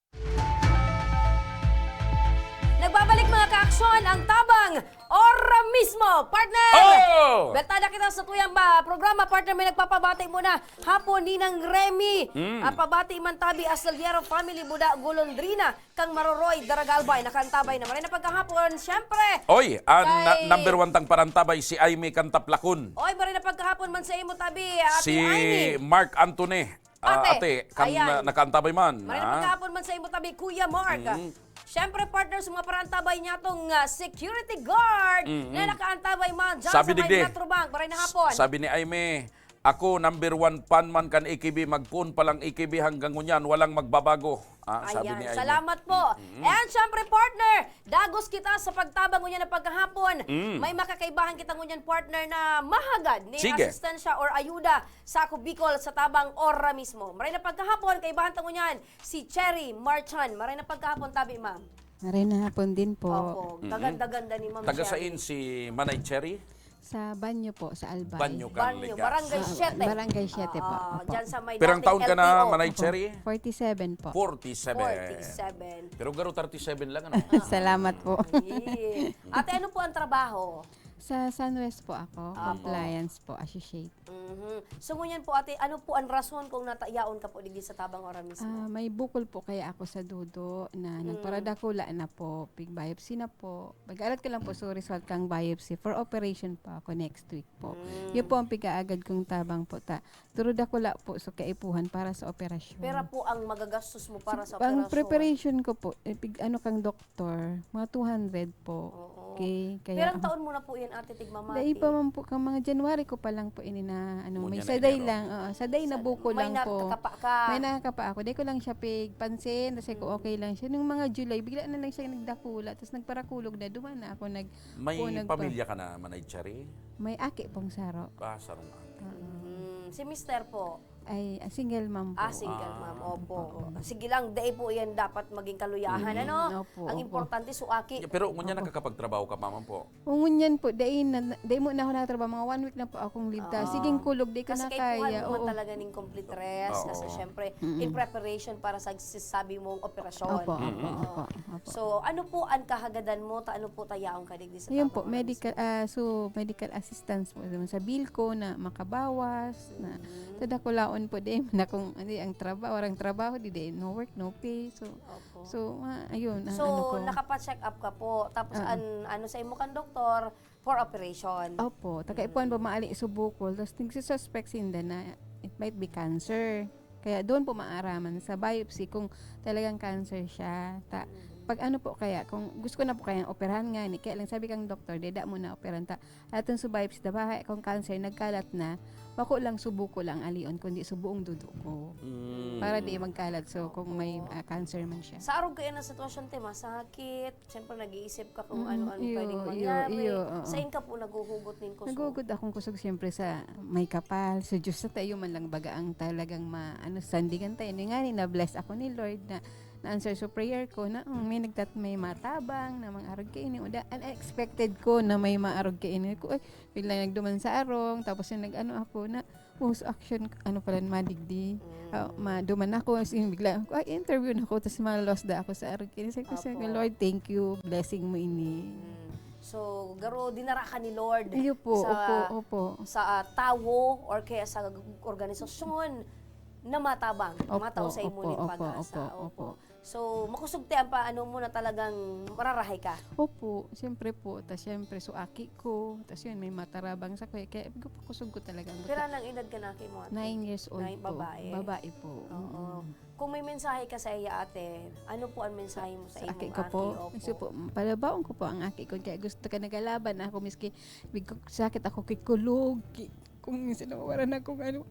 Nagbabalik, mga kaaksyon, ang Tabang Ora Mismo, partner! Oh! Balik na kita sa tuyang ba, programa, partner. May nagpapabati muna. Hapon, Ninang Remy. Mm. Ah, pabati man tabi, Astillero family, Buda, Golondrina, kang Maroroy, Daragalbay, nakaantabay na. Maray na pagkahapon, syempre. Oy, ang kay na-, number one tang parantabay, si Aimee Cantaplacon. Oy, maray na pagkahapon man sa imo tabi, Ate Si Aimee. Mark Anthony. Ah, Ate, ate, kan, ayan. Na-, nakaantabay man, Maray na ah. Pagkahapon man sa imo tabi, Kuya Mark. Mm. Siyempre, partner, sa mga parantabay niya tong, ah, security guard Mm-mm. na nakaantabay man dyan Sabi sa may digdi, Metrobank. Maray na hapon. Sabi ni Aimee, "Ako, number one fan man kan A K B, magpoon pa lang A K B hanggang ngunyan, walang magbabago." Ah, sabi Ayan, ni Aimee. Salamat po. Mm-mm. And syempre, partner, dagos kita sa pagtabang ngunyan na pagkahapon. Mm. May makakaibahan kita ngunyan, partner, na mahagad nin Sige. Asistensya or ayuda sa Ako Bicol sa tabang Ora Mismo. Maray na pagkahapon, kaibahan ta ngunyan si Cherry Marchan. Maray na pagkahapon tabi, ma'am. Maray na hapon din po. Opo, Mm-mm. kaganda-ganda ni Ma'am Taga Cherry. Sain si Manay Cherry? Sa Banyo po, sa Albay. Banyo, Barangay Siete. Ah, Barangay Siete po. Ah, Opo. Dyan sa may Pirang dating taon ka na, L T O. Manay Ako, Cherry? forty-seven po. Forty-seven. Forty-seven. Pero garo thirty-seven lang, ano? Salamat po. Eh. Ate, ano po ang trabaho? Sa Sunwest po ako, Apo. Compliance po, associate. Mhm. So, ngunyan po, ate, ano po ang rason kung natayaon ka po digdi sa Tabang Ora Mismo? Ah, may bukol po kaya ako sa dudo na Mm. nagparadakula na po, pig-biopsy na po. Mag-alat ko lang po sa result kang biopsy. For operation po ako next week po. Mm. Yun po ang pig-aagad kong tabang po. Ta, duro dakula po sa kaipuhan para sa operasyon. Pera po ang magagastos mo para Sa, sa ang operasyon? Preparation ko po, eh, pig-, ano kang doktor, mga two hundred po. Oo. Okay, kaya Pirang ang taon mo na po yan, ate, tigmamati? Dai pa man po, kang mga January ko pa lang po ini na, ano, Ngunyan may na saday Enero. lang, oo, saday na Sa-, buko may lang po. nakakapa ka? May nakakapa ako. Dai ko lang siya pigpansin, kasi ko Mm. okay lang siya. Nung mga July, bigla na lang siya nagdakula, tas nagparakulog na, duman na ako nag-, May po, nagpa- pamilya ka na, Manay Cherry? May aki pong saro. Ah, sarong aki. Oo. Mm, si mister po? Ay, ah, single mom po. Ah, single Ah. mom, opo. Opo. Sige lang, dai po yan dapat maging kaluyahan, Mm, ano? opo, Ang opo. importante, suaki. Yeah, pero ngunyan Opo. nakakapagtrabaho ka pa man po? O, ngunyan po, dai na, dai mo na ako nakatrabaho, mga one week na po akong leave. Ta, Ah. siging kulog, dai ko Kasi na kaipuhan kaya, mo man oo. talaga ning complete rest, Oo. kasi syempre, Mm. in preparation para sa sasabi mong operasyon. Opo, opo, Mm. opo, opo. So, ano po ang kahagadan mo? Ta, ano po ta yaon ka digdi sa Yun Tabang po, Ora medical, Mismo? ah, so, medical assistance po dun sa bill ko na makabawas, na Mm. sa dakulaon po, di man akong, ano, ang trabaho, walang trabaho, di, di, no work, no pay. So, Opo. so, ah, ayun, ang So, ano ko. nakapa-check up ka po. Tapos, Ah. an, ano sa imo kan doktor, for operation. Opo, takaipuhan po, Mm. maali sa bukol. Tapos, nagsisuspek sinda na it might be cancer. Kaya doon po maaraman sa biopsy kung talagang cancer siya. Ta, pag ano po kaya, kung gusto ko na po kayang operahan nga ni, kaya lang sabi kang doktor, "Deda mo na operahan ta." Atong sa biopsy, ta, baka kung cancer, nagkalat na, bako lang subo ko lang alion, kundi sa buong dudo ko. Mm. Para di magkalat. So, kung may, Opo. ah, cancer man siya. Sa arog kayo na sitwasyon, te, masakit. Siyempre, nag-iisip ka kung Mm, ano-ano iyo, pwedeng iyo, mangyari. iyo, oo. Saan ka po naghuhugot ning kusog? Naghugot akong kusog, siyempre, sa may kapal. Sa Diyos, sa tayo man lang baga ang talagang ma-, ano, sandigan tayo. Ni nga ni, na-bless ako ni Lord na na-answer sa prayer ko na, mm, may nagtat-, may matabang na mga arog kaini. Uda, unexpected ko na may maarog kaini. Ko, ay, biglang nagduman sa arong, tapos yung nag-ano ako na, oh, sa action, ano pala, madigdi. Mm. Ah, maduman ako, as in, bigla ako, ay, interview na ako, tapos malos da ako sa arog kaini. Sabi ko, "Sige, Opo. Lord, thank you, blessing mo ini." Mm. So, garo, dinara ka ni Lord Iyo po, sa, opo, opo. sa, ah, tawo or kaya sa organisasyon na matabang, Opo, matao sa imo opo, ning opo, pag-asa. opo, Opo. opo. So, makusog ti ang paano mo na talagang mararahay ka? Opo, siyempre po. Tas siyempre, so aki ko. Tas yun, may matarabang sa kuya. Kaya kusog ko talaga. Pero anong edad ka na aki mo, ate? Nine years old Nine, po. babae? Babae po. Oo. Mm. Kung may mensahe ka sa iya, ate, ano po ang mensahe mo sa Sa imong aki ko po, aki? Opo. Kasi po, palabaon ko po ang aki ko. Kaya gusto ka nagalaban na ako, miski big-, sakit ako, kikulog, ki-, kung sinawaran akong ano,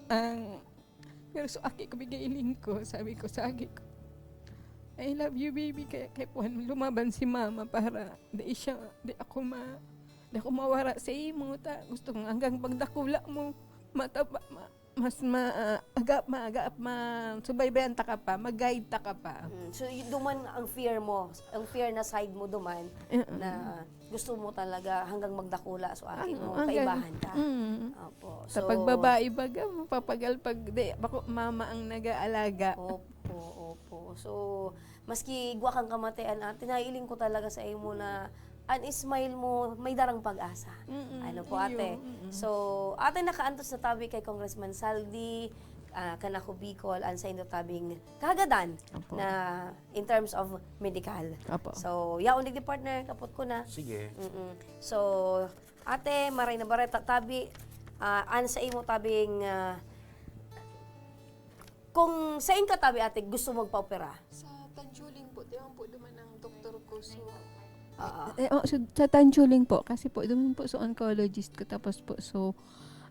ang Pero sa aki ko, bigay lingkod, sabi ko sa aki ko, "I love you, baby." Kaya, kaya puhan, lumaban si mama para di siya, di ako ma-, di ako mawara sa imo. Ta, gusto ko hanggang pagdakula mo, mataba, ma-, mas ma-, ah, aga, maaga, ma-, subaybayan ta ka pa, mag-guide ta ka pa. Mm. So, y-, duman ang fear mo, ang fear na side mo duman, Mm-mm. na gusto mo talaga hanggang magdakula, so aki Ano, mo, hanggang kaibahan ka. Mm. Opo. Sa So, pagbabae baga, mapapagal pag di, bako mama ang nag-aalaga. Opo, opo. So, maski gwa kang kamatian, ate, naiiling ko talaga sa imo na an smile mo, may darang pag-asa. Mm-mm, Ano po, iyo, ate? mm-mm. So, ate, nakaantos na tabi kay Congressman Saldi, ah, kan Ako Bicol, an sa indo tabing kahagadan Opo. na in terms of medical. Opo. So, yaon digdi, partner, kapot ko na. Sige. Mm-mm. So, ate, maray na bareta tabi, ah, an sa imo tabing, ah, kung sain ka tabi, ate, gusto magpa-opera? Sa Tanchuling po, tiyan po duman ang doktor ko. So, Oo. Eh, oh, so, sa Tanchuling po, kasi po, duman po, so, oncologist ko, tapos po, so,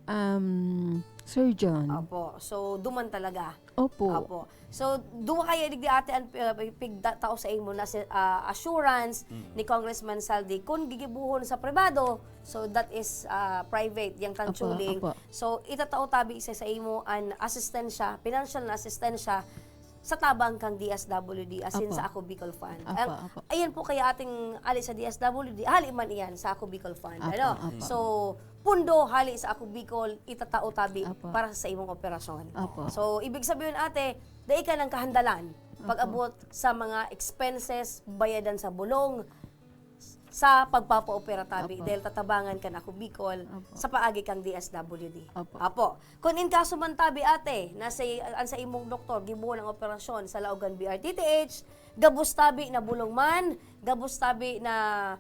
um, surgeon. Opo. So, duman talaga. Opo. Opo. So, duwa kayo digdi, ate, an, uh, pigda-, tao sa imo na si, ah, assurance Mm. ni Congressman Saldi. Kung gigibuhon sa pribado, so that is, ah, private, yang Opo, Tanchuling. opo. So, itatao tabi sa, sa imo an asistensya, financial na asistensya sa tabang kang D S W D, as in Opo. sa Ako Bicol Fund. Opo, Al-, opo. ayan po kaya ating ali sa D S W D, hali man iyan sa Ako Bicol Fund. Opo, Ano? opo. So, pundo hali sa Ako Bicol, itatao tabi Opo. para sa imong operasyon. Opo. So, ibig sabihin, ate, dai ka ng kahandalan Opo. pag-abot sa mga expenses, bayadan sa bulong, sa pagpapaopera tabi, Opo. dahil tatabangan kan Ako Bicol Opo. sa paagi kang D S W D. Opo. Apo, kung in kaso man tabi, ate, na sa, an sa imong doktor, gibuhon ang operasyon sa laog kan B R T T H, gabos tabi na bulong man, gabos tabi na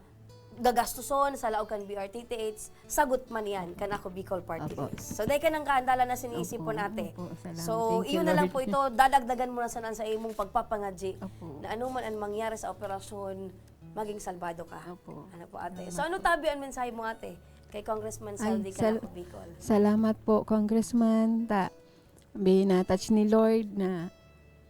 gagastuson sa laog kan B R T T H, sagot man yan kan Ako Bicol Party Apo. List. So, dai ka nang kaandalan na siniisip po Opo, nate. opo, salamat. So, Thank you, iyo na lang Lord. po ito, dadagdagan mo na sana sa imong pagpapangadji Opo. na anuman ang mangyari sa operasyon, maging salbado ka. Opo. Ano po, ate? Salamat So, ano po. tabi ang mensahe mo, ate? Kay Congressman Ay, Saldi sal-, Canaco Bicol. salamat po, Congressman. Ta, binatouch ni Lord na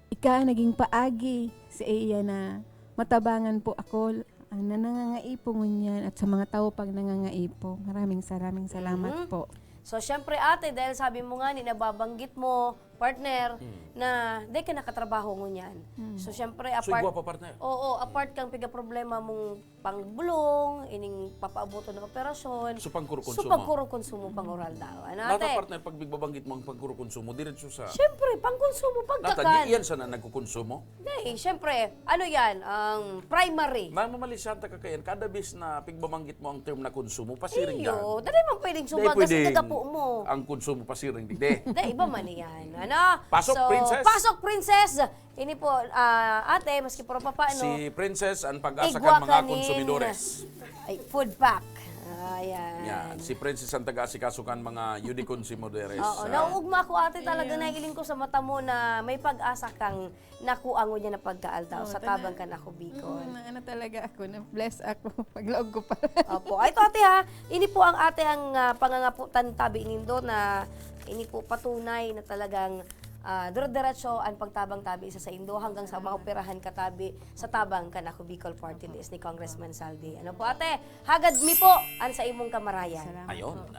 ika naging paagi sa iya na matabangan po ako, ah, na nangangaipo ngunyan at sa mga tao pang nangangaipo. Maraming, maraming salamat Mhm. po. So, syempre, ate, dahil sabi mo nga ni, nababanggit mo, partner, Mm. na di ka nakatrabaho ngunyan. Mm. So, syempre, So, apart igwa pa, partner? Oo, apart kang piga problema mong pangbulong, ining papaaboton ng operasyon. So, pangkurukonsumo? So, pangkurukonsumo, pang-oral daw. Ano, Nata, ate? partner, pag bigbabanggit mo ang pangkurukonsumo, diretso sa Syempre, pangkonsumo, Nata, pagkakan. di iyan sana nagkukonsumo? Di, syempre, ano yan, ang primary. Ma-, mamalisyan ta ka kayan, kada bis na pigbabanggit mo ang term na konsumo, pasiring Iyo, yan. dali man pwedeng Di sumagas, pwedeng igagapo mo. ang konsumo pasiring, di, di. Di, iba man yan. Ano? Pasok, So, Princess. pasok, Princess! Ini po, ah, ate, maski puro pa paano. Si Princess, ang pag-asa Igwa kan mga kanin. konsumidores. Ay, food pack. Ayan. Yan. Si Princess ang taga-asikaso kan mga Yudikon Simoderes. Oo, nauugma ako, ate, talaga. Nailing ko sa mata mo na may pag-asa kang nakuha ngunyan na pagkaaldaw sa tabang kan Ako Bicol. Mm, ano talaga ako, na-bless ako. Paglaog ko pa. Opo. Ay, ito, ate, ha. Ini po ang, ate, ang ah, pangangaputan tabi nindo na ini po patunay na talagang ah, dire-diretso ang pagtabang tabi sa saindo hanggang sa maoperahan ka tabi sa tabang kan Ako Bicol Party List ni Congressman Saldi. Ano po, ate? Hagad mi po ang sa imong kamarayan. Salamat Ayon. po.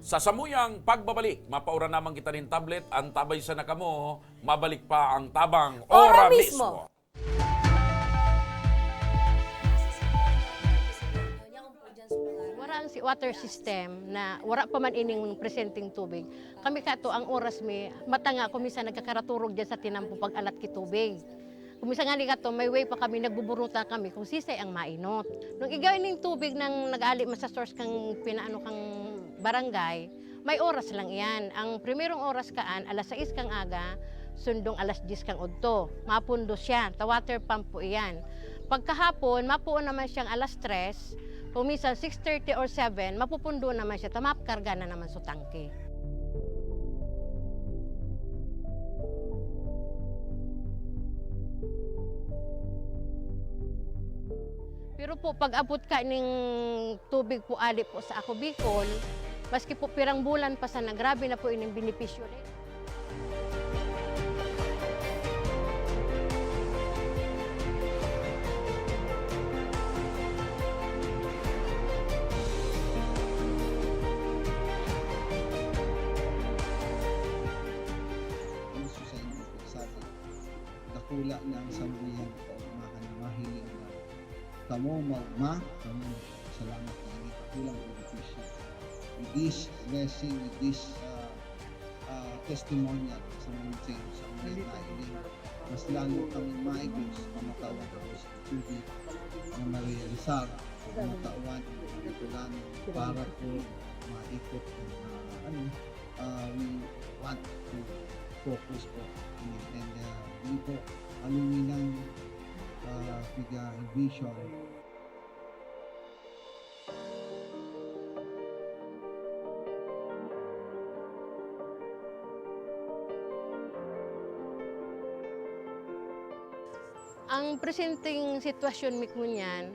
Sa samuyang pagbabalik, mapaura naman kita nin tablet, antabay sana kamo, mabalik pa ang tabang Ora ora mismo. mismo. Wara ang si water system na wara pa man ining presenteng tubig. Kami kato ang oras mi, mata nga ako minsan nagkakaraturog dyan sa tinampo pag-alat ki tubig. Kung minsan nga ni kato, may way pa kami, nagbuburuta kami kung sisay ang mainot. Nung igaw ining tubig nang nag-ali man sa source kang pinaano kang barangay, may oras lang iyan. Ang primerong oras kaan, alas sais kang aga, sundong alas diyes kang udto. Mapundo siya, ta water pump po iyan. Pagkahapon, mapuon naman siyang alas tres, kung minsan six thirty or seven, mapupundo naman siya, ta makarga na naman sa tangke. Pero po, pag-abot ka ning tubig po ali po sa Ako Bicol, maski po pirang bulan pa sana, grabe na po ining benepisyo na yun. Gusto sa inyo po sa atin. Dakula na ang samuyang kaugmahan na mahiling na kamo maugma, kamo salamat na ini dakulang benepisyo. With this blessing, with this uh, uh, testimonial sa mga sa inyo, sa mga nailing, mas lalo kami maigos na matawan ako sa tubig na marealisar, matawan ang mga tulanan para po maikot ang uh, ano, uh, we want to focus po. And uh, yun po, aluminang uh, piga vision. Ang presenteng sitwasyon mi ngunyan,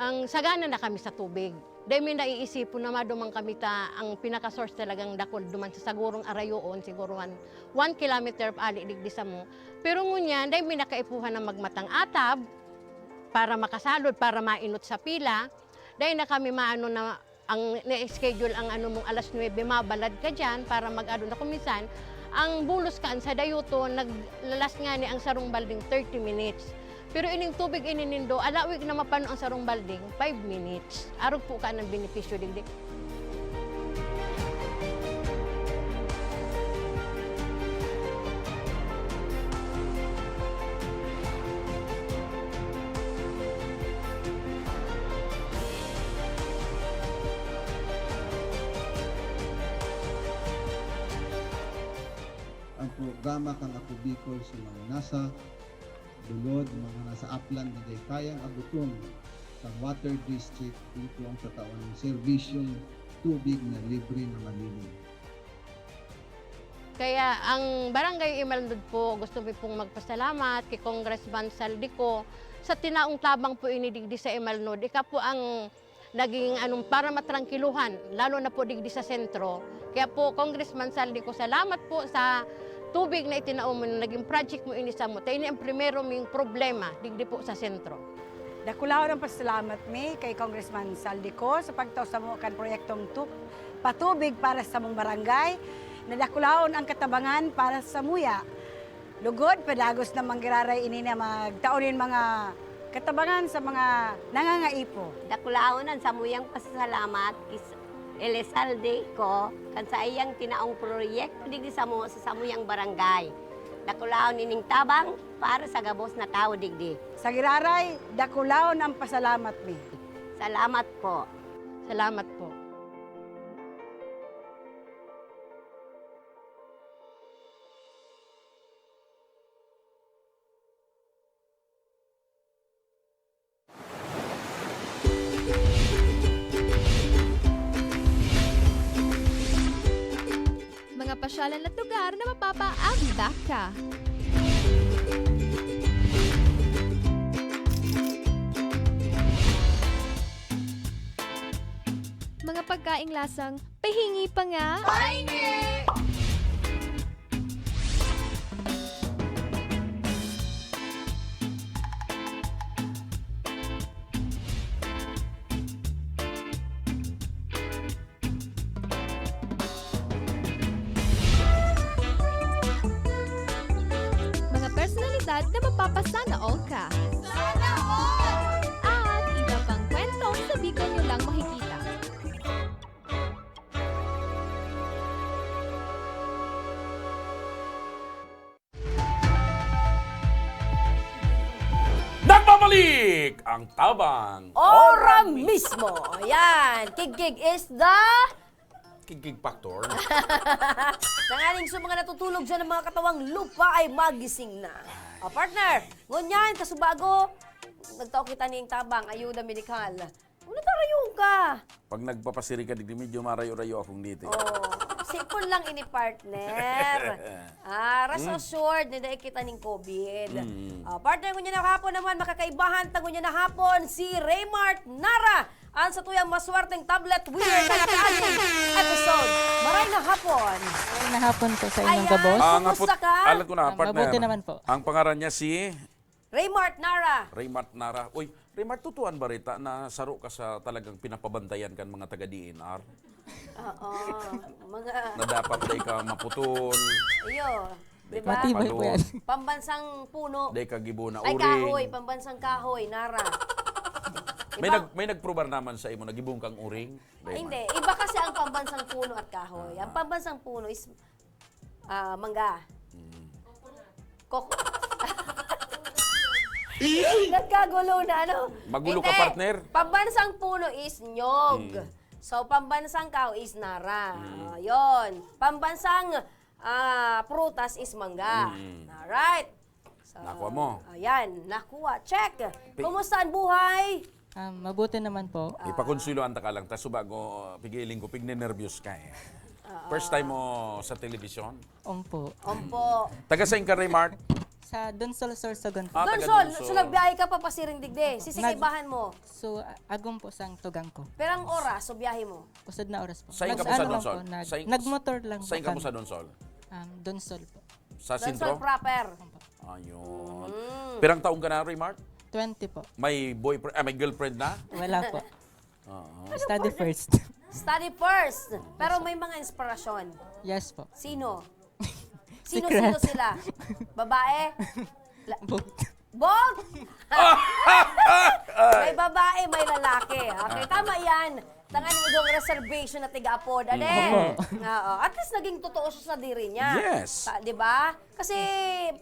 ang sagana na kami sa tubig. Dai mi naiisipon na maduman kami ta ang pinaka-source talagang dakul duman sa sagurong arayoon, siguro one, one kilometer ali digdi samo. Pero ngunyan, dai mi nakaipuhan na magmatang atab para makasalod, para mainot sa pila. Dai na kami maano na ang na-schedule ang ano mong alas nuebe, mabalad ka dyan para mag-ano na. Kung minsan, ang bulos kaan sa dayuto, naglalas nga ni ang sarong balding thirty minutes. Pero ining tubig ini nindo, alawig na mapano ang sarong balding, five minutes. Arog po ka ng benepisyo digdi. Ang programa kan Ako Bicol sa mga nasa lulod, mga nasa upland na di kayang abuton sa water district, ito ang tatawan ng serbisyong tubig na libre na malinis. Kaya ang Barangay Imalnod po, gusto mi pong magpasalamat kay Congressman Saldico sa tinaong tabang po ini digdi sa Imalnod. Ika po ang naging anong para matrangkiluhan, lalo na po digdi sa sentro. Kaya po, Congressman Saldico, salamat po sa tubig na itinao mo, na naging project mo ini sa mo. Ta ini ang primero ming problema digdi po sa sentro. Dakulaon ang pasalamat mi kay Congressman Saldico sa pagtao sa mo kan proyektong tu- patubig para sa mong barangay. Nadakulaon ang katabangan para sa muya. Lugod, padagos na manggiraray ini na magtao nin mga katabangan sa mga nangangaipo. Dakulaon ang samuyang pasasalamat kis Elizalde ko kan sa iyang tinaong proyekto digdi samo sa samuyang barangay. Dakulaon ining tabang para sa gabos na tawo digdi. Sa giraray, dakulaon ang pasalamat mi. Salamat po. Salamat po. Pasyalan at lugar na mapapaagda ka. Mga pagkaing lasang pahingi pa nga. Pahingi! Mga personalidad na mapapasana all ka. Sana all! At iba pang kwentong sa Bicol nyo lang makikita. Nagbabalik ang Tabang Ora Ora mismo. Ayan, kigkig is the Kigkig factor. Tanganing sa mga natutulog dyan ng mga katawang lupa ay magising na. O, partner, ngunyan, kasubago, nagtao kita ning tabang, ayuda medikal. Una, tarayon ka. Pag nagpapasiring ka, digdi, medyo marayo-rayo akong dito, eh. Oh, sipon lang ini, partner. Ah, rest Mm. assured, na dai kita ning COVID. Mm. Ah, partner, ngunyan na hapon naman, makakaibahan ta ngunyan na hapon si Raymart Nara, ang satuyang maswerteng tablet winner kan kaaning episode. Maray na hapon. Maray na hapon po sa inyong Ayan, gabos. Ah, nga kumusta put-, ka? Alam ko na, Ah, partner. Mabuti naman po. Ang pangaran niya si Raymart Nara. Raymart Nara. Uy, Raymart, totoo an bareta na saro ka sa talagang pinapabantayan kan mga taga D N R? Oo. Mga Na dapat dai ka maputol, Iyo, dai di ka ba? Matibay po mapalon, yan. Pambansang puno. Dai ka gibo na Ay, uring. Kahoy. Pambansang kahoy, Nara. Di May ba? nag-, may nagprobar naman sa imo na gibong kang uring? Dai Ay, man. Hindi. Iba kasi ang pambansang puno at kahoy. Ang Ah. pambansang puno is Ah, mangga. Mm. Kok-, nagkagulo na, ano? Magulo ka, Hindi. partner. Pambansang puno is nyog. Mm. So, pambansang kahoy is nara. Mm. Oh, yun. Pambansang, ah, prutas is mangga. Mm. Alright. So, Nakuha mo. Ayan, nakuha. Check. Pi- Kumusta ang buhay? Ah, mabuti naman po. Ah. Ipakonsuelo an taka lang, ta subago, pigiling ko, pignenerbyos ka eh. Oo. First time mo sa telebisyon? Ompo. Ompo. Taga saan ka, Raymart? Sa Donsol, Sorsogon po. Ah, taga Donsol, Donsol. So nagbiyahe ka papasiring digdi. Sisig Nag- kaibahan mo. So, a-, agom po sang tugang ko. Perang oras so biyahe mo? Kusog na oras po. Saan ka Nag-, po sa ano lang Donsol? po, nag-, Saan, nagmotor lang po saan ka po kami. sa Donsol? Um, Donsol po. Sa Donsol sentro? proper. Opo. Ayun. Mm. Pirang taon ka na, Raymart? Twenty po. May boyfriend, ah, may girlfriend na? Wala po. Oo. Study first. Study first. Pero may mga inspirasyon. Yes po. Sino? Si Sino-sino Krat. sila? Babae? La- Both. Both? May babae, may lalaki. Okay, tama yan. Tanganing igong reservation na tiga-apod, ade? Mm. Oo. At least naging totoo siya sa diri niya. Yes. Ta-, di ba? Kasi,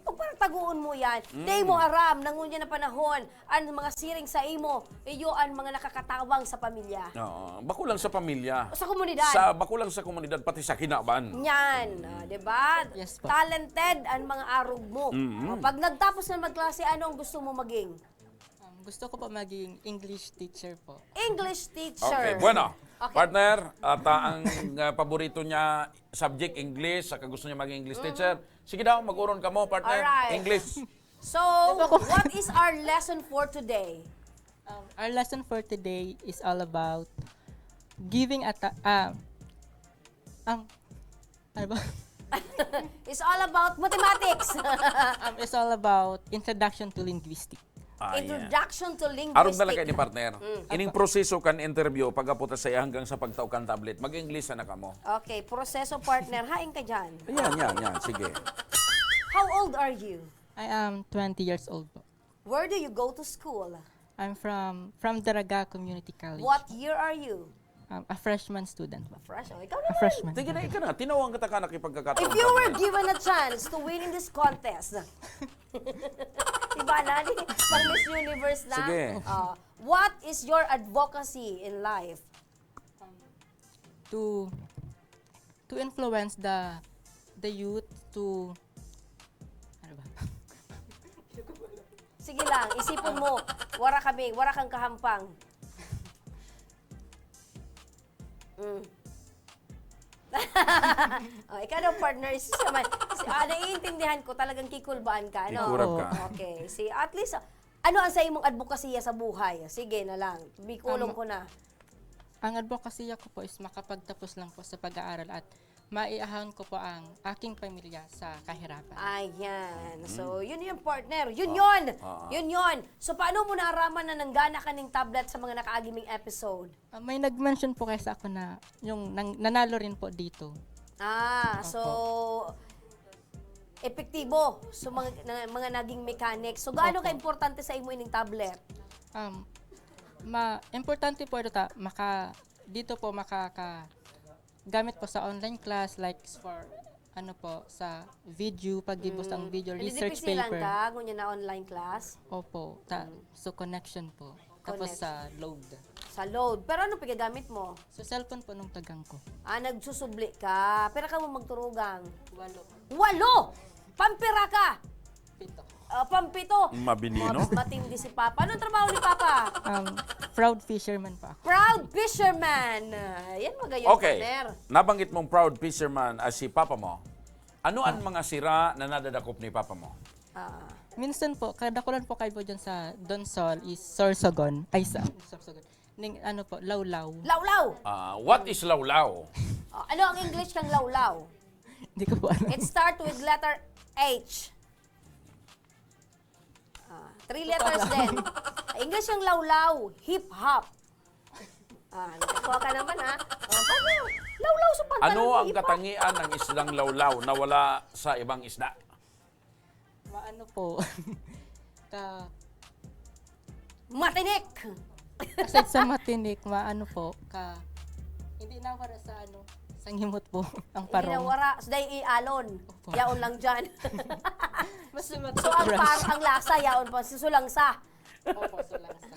pag parang taguon mo yan, Mm. di mo aram, na ngunyan na panahon, ang mga siring sa imo, iyo ang mga nakakatawang sa pamilya. Oo. Bako lang sa pamilya. Sa komunidad. Sa, bako lang sa komunidad, pati sa kinaban. Yan, Mm. ah, di ba? Yes po. Talented ang mga arog mo. Mm. Ah, pag nagtapos na magklase, ano ang gusto mo maging? Um, gusto ko po maging English teacher po. English teacher. Okay, bueno. Okay. Partner, at, ah, ang, ah, paborito niya subject, English, saka gusto niya maging English Mm. teacher. Sige daw, mag-oron ka mo, partner. Alright. English. So, Ito po. what is our lesson for today? Um, our lesson for today is all about giving a ta-, ah, ang, ano ba? It's all about mathematics. Um, it's all about introduction to linguistic. Ah, yeah. Introduction to linguistic. Arog na lang kayo ni partner. Mm. Ining Apo. proseso kan interview, pag-apo ta sa iya hanggang sa pagtao kan tablet, mag-English na kamo. Okay, proseso, partner. Hain ka dyan. Yan, yan, yan. Sige. How old are you? I am twenty years old po. Where do you go to school? I'm from, from Daraga Community College. What year are you? Um, a freshman student po. Fresh. Oh, ikaw A naman. freshman. Tingnan na, ikaw na. Tinawag ka ta ka nakipagkakataon If you ka were na. given a chance to win in this contest, iba na ni pang Miss Universe na. Sige. Ah, what is your advocacy in life? To, to influence the, the youth to, ano ba? Sige lang, isipon mo. Wara kami, wara kang kahampang. Mm. Oh, ikaw daw, partner, si naman, si, ah, naiintindihan ko, talagang kikulbaan ka, no? Kikurap ka. Oo. Okay. Si, at least, ano ang sa imong advokasya sa buhay? Sige na lang, bikulong Ang ko na. Ang advokasya ko po is makapagtapos lang po sa pag-aaral at maiahon ko po ang aking pamilya sa kahirapan. Ayan. So, Mm. yun yung partner. Yun Ah, yun! ah, ah. Yun yun! So, paano mo naaraman na nanggana ka ning tablet sa mga nakaaging episode? Ah, may nag-mention po kaya sa ako na yung nang-, nanalo rin po dito. Ah, Opo. so, epektibo sa mga, na, mga naging mechanic. So, gaano Opo. ka-importante sa imo ining tablet? Um, ma-, importante po ito ta-, maka-, dito po makaka-, gamit po sa online class, like for, ano po, sa video, paggibos ng Mm. video, Hindi research dipisilan paper. ka, ngunyan na online class? Opo, ta-, Mm. so connection po. Tapos Connect. sa load. Sa load. Pero ano pigagamit mo? Sa cellphone po nung tagang ko. Ah, nagsusubli ka. Pero ka mo magturugang? Walo. Walo! Pampira ka! Pito. Ah, pampito. Mabinino? Mas matindi si Papa. Anong trabaho ni Papa? Um, proud fisherman po ako. Proud fisherman. Ah, yan, magayon, Okay. partner. Nabanggit mong proud fisherman as si Papa mo. Ano ang Ah. mga sira na nadadakop ni Papa mo? Ah. Minsan po, kadakulan po kayo po dyan sa Donsol is Sorsogon. Ay, sa Sorsogon. Ning, ano po, lawlaw. Lawlaw! Ah, what is lawlaw? Ah, ano ang English kang lawlaw? Hindi ko po alam. It start with letter H. Ah, three Hindi ko letters alam. din. English ang lawlaw, hip-hop. Ah, nakuha ka naman, ha? Oh, paano? Lawlaw sa pantalon, Ano ang hip-hop. katangian ng isdang lawlaw na wala sa ibang isda? Maano po? Ka- Matinik! Aside sa matinik, maano po? Ka- Hindi nawara sa ano, sa ngimot po, ang Hindi parong. nawara. So, dahil ialon. Opo. Yaon lang dyan. Mas So, ang sumasobra par-, siya. ang lasa, yaon pa. Susulangsa. Opo, sulangsa.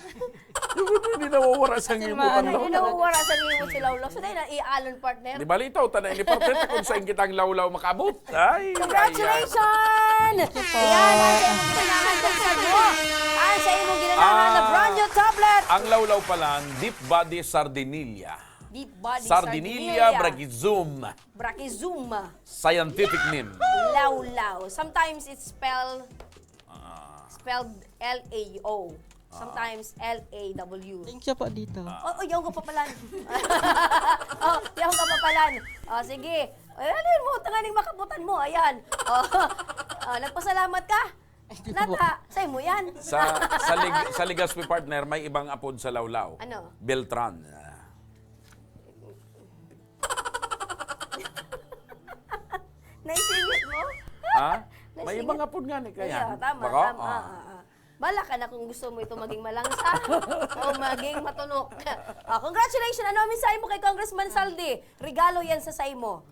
Yung ano, hindi nawawara sa Kasi ngimot maano ang Hindi lawlaw. nawawara sa ngimot si Lawlaw. So, dahil na ialon, partner. Di ba, litaw, tanay ni partner, kung saan kitang lawlaw makaabot. Ay, ay, ay. Congratulations! Thank you po. Ayan, ang sa imong ginanahan, buksan mo. Ang sa imong ginanahan na Ah, brand new tablet. ang lawlaw pala, Deep Body Sardinilla. Deep Body Sardinilla Sardinilla. Brachysum. Brachysum. Scientific name. Lawlaw. Sometimes it's spelled Ah. Spelled L A O. Ah. Sometimes L A W. Thank you po dito. Ah. Oh, oh, yaon ka papalan. Oh, yaon ka papalan. Oh, sige. Ay, ano yun mo? Tanganing makabutan mo. Ayan. Oh, oh, nagpasalamat ka? Ay, hindi po. Nata, sa'yo mo yan. Sa, sa Leg-, sa Legazpi, partner, may ibang apod sa lawlaw. Ano? Beltran. Naisingit mo? Ha? May Naisingit. ibang apod nga ni kaya. Iya, tama, Bako? tama. Ah. Ah, ah, ah. Bala ka na kung gusto mo ito maging malangsa o maging matunok. Ah, congratulations! Ano ang mensahe mo kay Congressman Zaldy? Regalo yan sa saimo.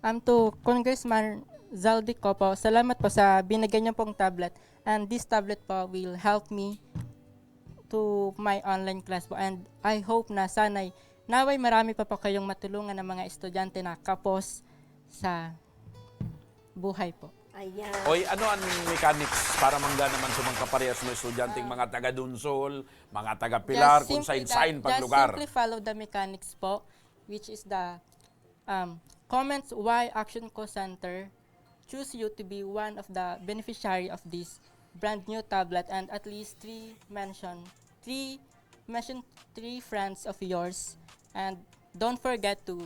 Um, to Congressman Zaldy ko po, salamat po sa binigay niyo pong tablet. And this tablet po will help me to my online class po. And I hope na sana'y, naway marami pa po kayong matulungan ng mga estudyante na kapos sa buhay po. Ayan. Oy, ano ang mechanics para mangga naman sa mga kaparehas mo estudyanteng Ah. mga taga Donsol, mga taga Pilar, Just kung simply sain-sain that, just paglugar? simply follow the mechanics po, which is the, um, comments why Action Call Center choose you to be one of the beneficiary of this brand new tablet, and at least three mention, three, mention three friends of yours, and don't forget to,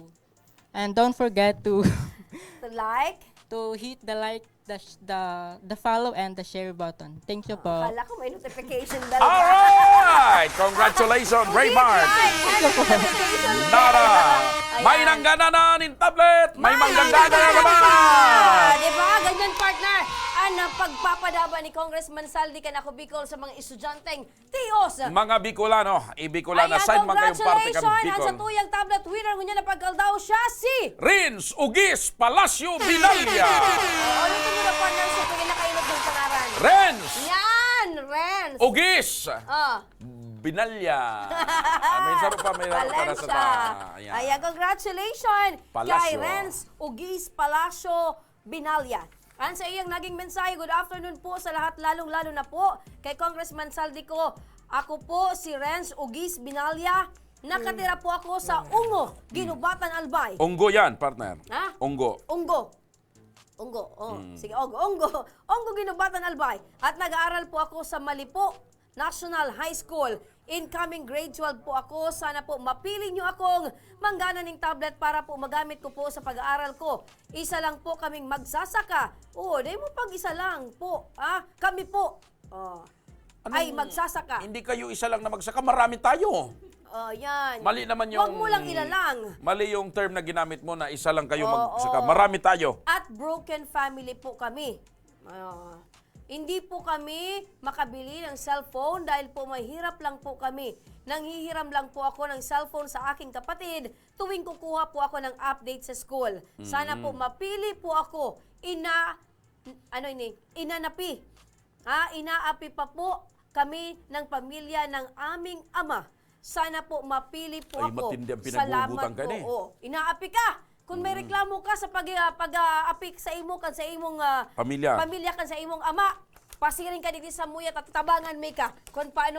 and don't forget to To like? to hit the like, the sh-, the, the follow and the share button. Thank you po. Akala ko may notification bell. Alright! Congratulations, Brave Heart! Ay, ay, may notification bell. Nara! Ayan. May nanggana na nin tablet! May May manggana na nanggana naman! pa! Di ba? Ganyan, partner. Ang pagpapadaba ni Congressman Zaldy kan Ako Bicol sa mga estudyanteng Tios. Mga Bicolano, i-Bicolana, Ayan, saan man kayong parte kan congratulations! Ang Bicol. satuyang tablet winner ngunyan na pagkaldaw siya si Renz Ugis Palacio Binalya. Oh, ulitin mo na, partner, sa tuwing nakainot ng pangaran. Renz! Yan, Renz! Ugis! Oh. Binalya. Ah, may isa pa, may isa pa para sa Valencia. ta-, ayan. Ayan, congratulations Palacio. kay Renz Ugis Palacio Binalya. And sa iyang naging mensahe, "Good afternoon po sa lahat, lalong-lalo na po kay Congressman Zaldy ko. Ako po si Renz Ugis Binalya. Nakatira po ako sa Ungo, Guinobatan, Albay. Unggo yan, partner. Ha? Unggo. Unggo. Unggo, oh. Mm. Sige, Unggo, Unggo. Unggo, Guinobatan, Albay. At nag-aaral po ako sa Malipo National High School. Incoming grade twelve po ako. Sana po mapili niyo akong manggana ning tablet para po magamit ko po sa pag-aaral ko. Isa lang po kaming magsasaka. Oo, dai mo pag isa lang po, ah, kami po. Oh. Anong Ay, magsasaka. Hindi kayo isa lang na magsaka, marami tayo. Oh, yan. Mali naman yung Wag mo lang ilalang. Mali yung term na ginamit mo na isa lang kayo Oo. magsaka. Marami tayo. At broken family po kami. Ah, hindi po kami makabili ng cellphone dahil po mahirap lang po kami. Nanghihiram lang po ako ng cellphone sa aking kapatid tuwing kukuha po ako ng update sa school. Sana po Mm. mapili po ako. Ina-, ano ini? Inanapi. Ha? Inaapi pa po kami ng pamilya ng aming ama. Sana po mapili po Ay, ako. matindi ang Salamat pinaghuhugutan ka po. ni. Oo. Inaapi ka. Kung may Mm. reklamo ka sa pag, ah, pag, ah, api sa imo kan sa imong, ah, Pamilya. pamilya kan sa imong ama, pasiring ka digdi sa muya, tatabangan mi ka kung paano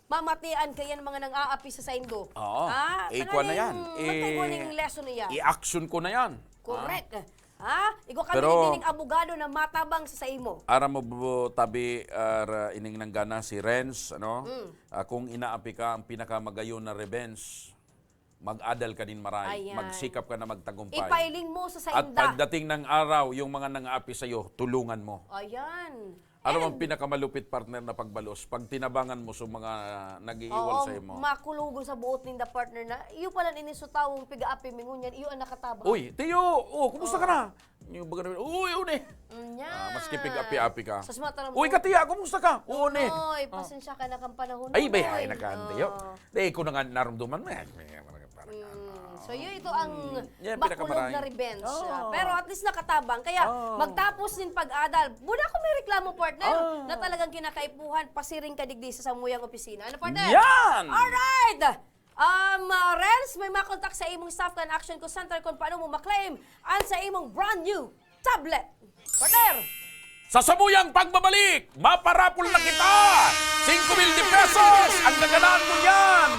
mamatian ka yan mga nang-aapi sa saindo. Oo. Ha? Eh, Tanganing kuwan na yan. matay ko Eh, ning lesson na yan. i-action ko na yan. Correct. Ha? Igwa kami Pero ning abogado na matabang sa saimo. Aram mo, bu-, tabi, ah, ra-, ining nanggana si Renz, ano? Mm. Ah, kung inaapi ka, ang pinakamagayon na revenge, mag-adal ka nin maray. Ayan. Magsikap ka na magtagumpay. Ipailing mo sa At sainda. pagdating ng araw, yung mga nang-aapi sa'yo, tulungan mo. Ayan. Alam mo, ang And pinakamagupit, partner, na pagbalos, pag tinabangan mo sa mga nag-iiwal Oo, sa imo. makulog sa buot ninda, partner, na iyo pala ini sa tawong piga-api mi ngunyan, iyo ang nakatabang. Uy, tiyo! Oh, kumusta ka na? Yung baga naman, "Uy, uni!" Mm, Ah, maski yan. piga-api-api ka. Sa mata mo. "Uy, katiya, kumusta ka?" "Oo, ni." Oy, Ah. pasensya ka na kang panahon Ay, mo, bay, ay, oy. nakaan, tiyo. Ah. Di, ko na nga narumduman mo, eh. Parang, Mm. ah, So, yun, ito ang mm, yan, makulog pinakamaray. na revenge. Oh. Ah, pero at least nakatabang. Kaya, Oh. magtapos nin pag-adal, muna ako may reklamo, partner, Oh. na talagang kinakaipuhan, pasiring ka digdi sa samuyang opisina. Ano, partner? Yan! Alright! Um, ah, Renz, may makontak sa imong staff kan Action Call Center kung paano mo maklaim ang sa imong brand new tablet. Partner! Sa samuyang pagbabalik, maparapol na kita! Singko mil de pesos ang gaganahan mo niyan!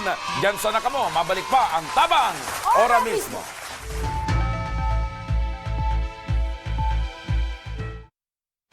Diyan sana kamo, mabalik pa ang Tabang Ora Ora mismo. mismo.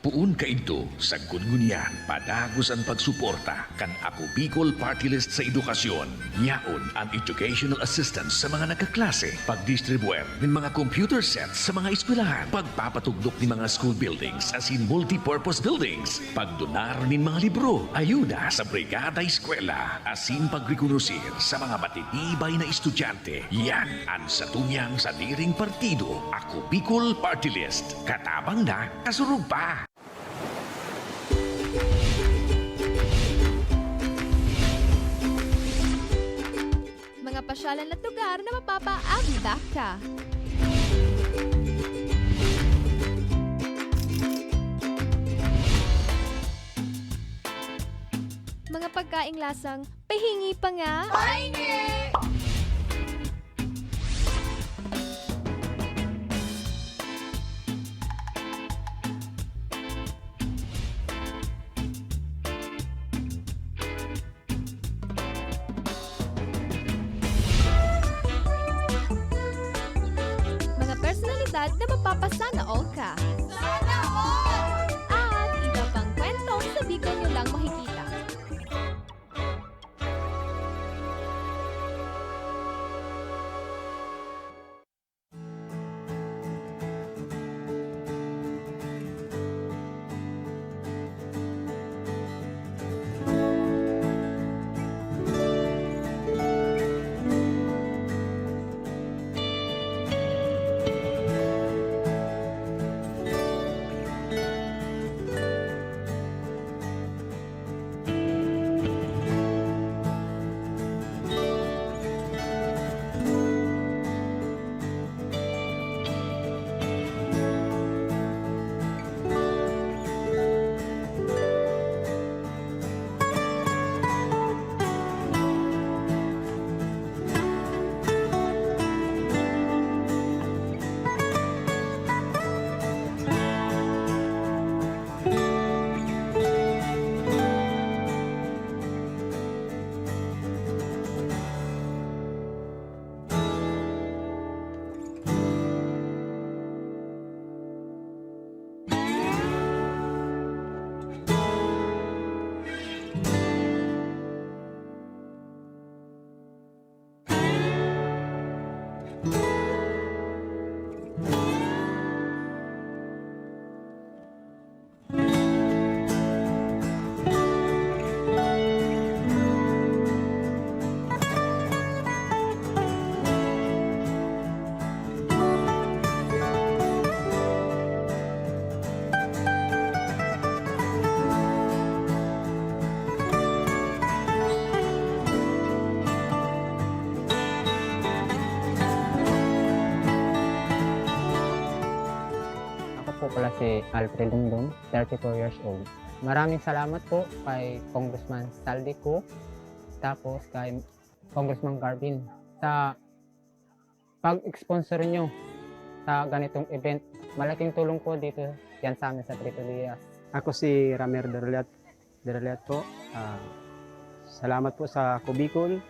Poon kaidto, sagkod ngunyan, padagos an pagsuporta kan Ako Bicol Party List sa edukasyon. Yaon an educational assistance sa mga nagkaklase, pagdistribuer nin mga computer sets sa mga eskwelahan, pagpapatugdok nin mga school buildings asin multipurpose buildings, pagdonar nin mga libro, ayuda sa Brigada Eskwela, asin pagrekonosir sa mga matitibay na estudyante. Yan an satuyang sadiring partido, Ako Bicol Party List. Katabang na, kasurog pa! Mga pasyalan at lugar na mapapa-Avi back ka. Mga pagkaing lasang pahingi pa nga. Pahingi! Mga personalidad na mapapasana all ka. Sana all! At iba pang kwento sa Bicol nyo lang makikita. Ako pala si Alfred Dongdong, thirty-four years old. Maraming salamat po kay Congressman Saldi Co, tapos kay Congressman Garvin sa pag-sponsor nyo sa ganitong event. Malaking tulong po dito yan sa amin sa Trito Diaz. Ako si Ramer Derliat, Derliat po. Ah, salamat po sa Kubikon,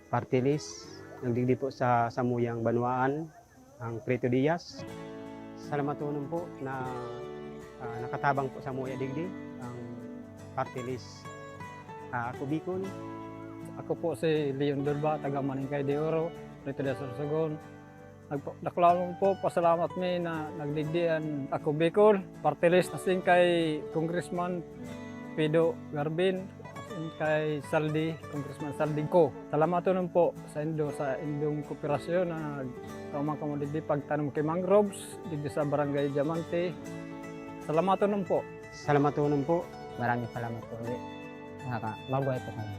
Party List, nagdigdi po sa samuyang banwaan, ang Trito Diaz. Salamatonon po na, ah, nakatabang po sa muya digdi, ang Party List, ah, Kubikon. Ako po si Leon Durba, taga Maningkay de Oro, Trito Diaz, Sorsogon. Nagpa-, dakulanon po, pasalamat mi na nagdigdi an Ako Bicol, Party List, asin kay Congressman Pido Garbin, asin kay Saldi, Congressman Saldi Co. Salamatonon po saindo sa indong kooperasyon na nagtao man kamo digdi pagtanom ki mangroves digdi sa Barangay Diamante. Salamatonon po. Salamatonon po. Maraming salamat po ulit. Nakaka-, mabuhay po kami.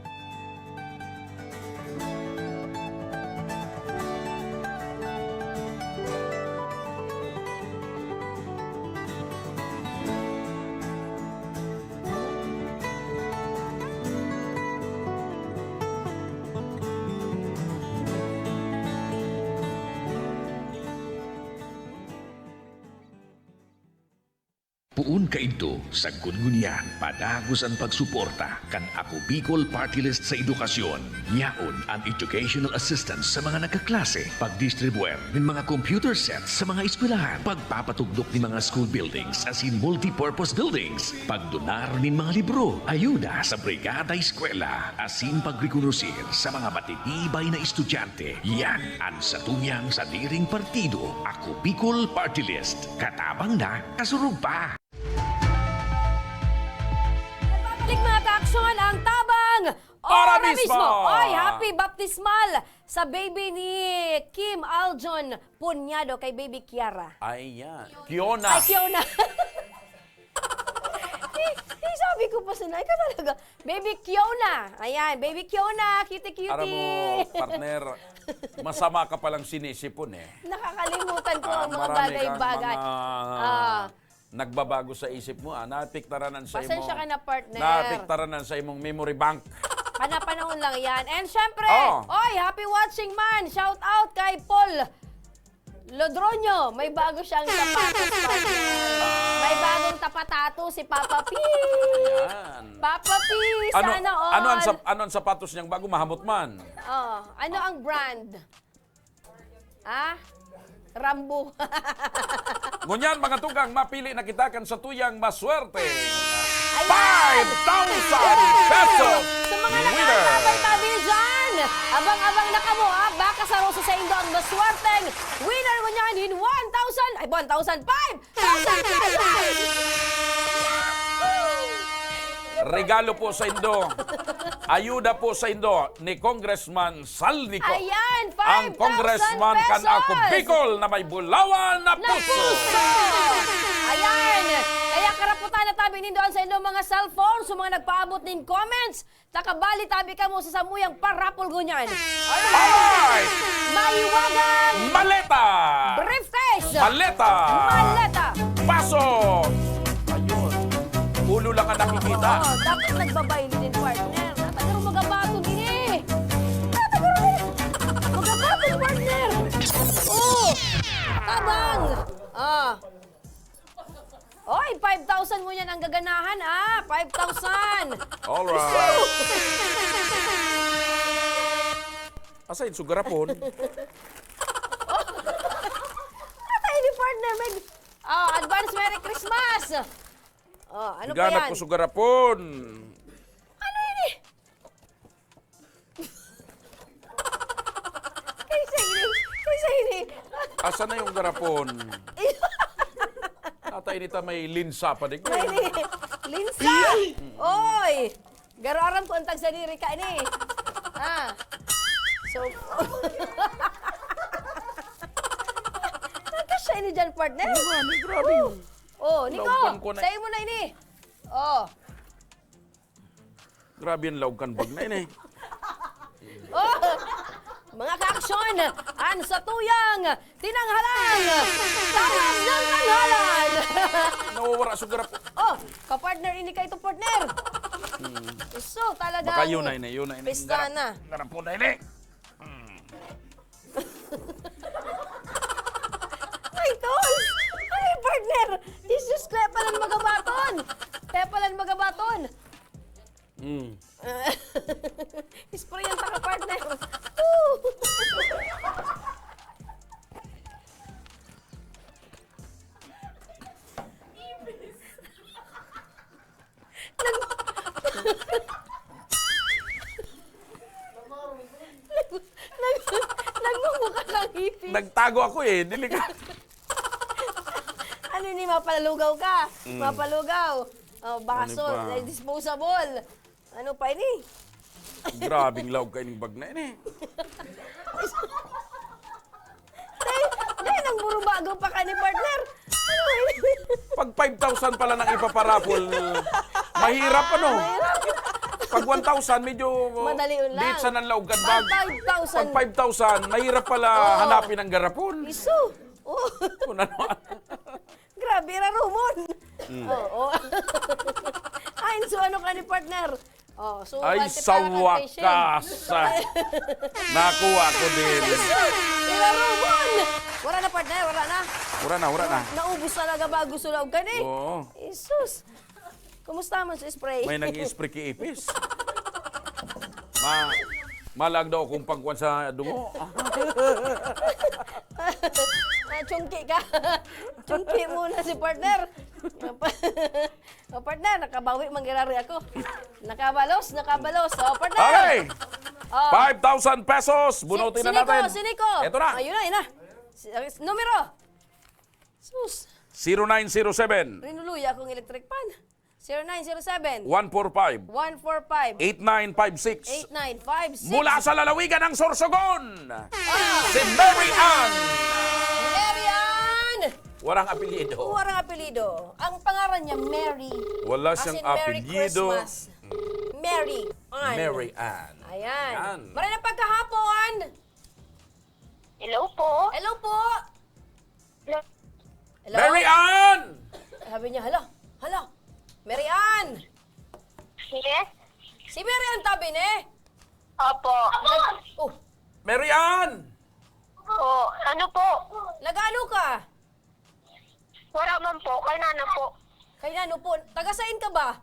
Poon kaidto, sagkod ngunyan, padagos an pagsuporta kan Ako Bicol Party List sa edukasyon. Yaon an educational assistance sa mga nagkaklase, pagdistribuer nin mga computer sets sa mga eskwelahan, pagpapatugdok nin mga school buildings asin multipurpose buildings, pagdonar nin mga libro, ayuda sa Brigada Eskwela, asin pagrekonosir sa mga matitibay na estudyante. Yan an satuyang sadiring partido, Ako Bicol Party List. Katabang na, kasurog pa! Nagbabalik, mga kaaksyon, ang Tabang Ora Ora Mismo! Mismo! Oy, happy baptismal sa baby ni Kim Aljon Punyado kay Baby Kiara. Ay, yan. Kiona. Ay, Kiona. Eh, eh, sabi ko pa sana, ikaw talaga. Baby Kiona. Ayan, Baby Kiona, cutie-cutie. Aram mo, partner, masama ka palang sinisipon eh. Nakakalimutan ko Ah, ang mga marami kang bagay-bagay. mga Ah. nagbabago sa isip mo, ah. Naapektaran sa Pasensya imong, ka na, partner. naapektaran sa imong memory bank. Panapanahon lang yan. And syempre, Oh. oy, happy watching man. Shout out kay Paul Lodronyo. May bago siyang sapatos, partner. May bagong tapatato si Papa P. Ayan. Papa P, Ano, sana all. ano ang sap-, ano ang sapatos niyang bago? Mahamot man. Oh, ano ang brand? Ah? Rambo. Ngunyan, mga tugang, mapili na kita kan satuyang maswerte. Ayan! Five thousand pesos Sa mga winner! Nakalabay tabi dyan, abang-abang na kamo, ha? Baka sa rosa sa indo ang maswerteng winner ngunyan in one thousand, ay, one thousand, five thousand pesos! Regalo po sa indo. Ayuda po sa indo ni Congressman Saldi Co. Ayan, Ang congressman kan Ako Bicol na may bulawan na puso. Ayan. Kaya karaputan na tabi nindo an sa inyong mga cellphone, sa mga nagpaabot nin comments, takabali tabi kamo sa samuyang parapol ngunyan. Alright. Alright! Mahiwagang Maleta! briefcase! Maleta! Maleta! Baso! Ayun. Ulo lang ang nakikita. Oo, dapat nagbabaylin din, partner. Tatagaro magabaton ini. Tatagaro magabaton, partner. Oh! Tabang! Ah. Oy, five thousand ngunyan ang gaganahan, ah. Five thousand. Alright. Asa yung sugarapon? Ata ini, partner, may, oh, advance Merry Christmas. Oh, ano pa Highanap yan? ko sugarapon. Ano ini? Kaysa ini, kaysa ini. Asa na yung garapon? Ata ini ta may linsa pa, di ko. May li-, linsa! Oy! Garo aram ko ang tagsadiri ka ini. Ah. So, nagkasya ini dyan, partner? Ano ba? May grabe Oh. yun. Oh, Nico, Laopan ko na. Sa'yo mo na ini. Oh. Grabe ang laog kan bag na ini. Oh! Mga kaaksyon, an satuyang tinanghalang tawag ng tanghalan. Nawawara sa garapon. Oh, kapartner, ini kaito, partner. Hmm. Iso, talaga. Baka yun na, yun na, yun na. Pista na. Garapon na ini. Hmm. Ay, tol! Ay, partner! Jesus, kaya palan magabaton! Kaya palan magabaton! Mm. Sprayan ta ka, partner. Woo! Nag-, nag-, nagmumuka kang ngipis. Nagtago ako eh. Dili ka. Ano ni, mapalugaw ka? Mm. Mapalugaw. Oh, baso, Ano pa? eh, disposable. Ano pa ini? Grabing laog kaining bag na ini. Dahil, dahil ang burubagaw pa ka ni partner. Ano ini? Pag five thousand pala nang ipaparapol, mahirap, ano? Mahirap. Pag one thousand, medyo Madali lang. Bitsa ng laog kan Pag bag. five thousand. Pag five thousand, mahirap pala Oo. hanapin ang garapon. Iso. Oh. Kung ano. Grabe, irarumon. Mm. Oo. Ay, so ano ka ni partner? Oh, so, Ay, sa wakas. Nakuha ko din. Irarumon. Wala na, partner, wala na. Wala na, wala na. Naubos talaga bago sulaog ka ni. Oo. Jesus. Kumusta man sa spray? May nag-i-spray ki ipis. Ma-, malag daw akong pagkuan sa dungo. Ah, chungki ka. Chungki muna si partner. Oh, partner, nakabawi man girari ako. Nakabalos, nakabalos. Oh, partner. Okay. Oh. Five thousand pesos. Bunutin Si-, na siniko, natin. siniko. Eto na. Ayun na, yun na. Si-, numero. Sus. Zero nine zero seven. Rinuluya akong electric fan. Zero nine zero seven. One four five. One four five. Eight nine five six. Eight nine five six. Mula sa lalawigan ng Sorsogon, Ah. si Mary Ann. Mary Ann! Warang apelyido. Warang apelyido. Ang pangaran niya, Mary. Wala As siyang in, Merry apelyido. Christmas. Mm. Mary Ann. Mary Ann. Ayan. Ayan. Maray na pagkahapon. Hello po. Hello po. Hello. Hello? Mary Ann! Sabi niya, "Hala, hala. Mary Ann!" Yes? Si Mary Ann tabi ni? Opo. Nag-, oh, Mary Ann! Po, ano po? Nag-ano ka? Wala man po, kay nana po. Kay nano po? Taga sain ka ba?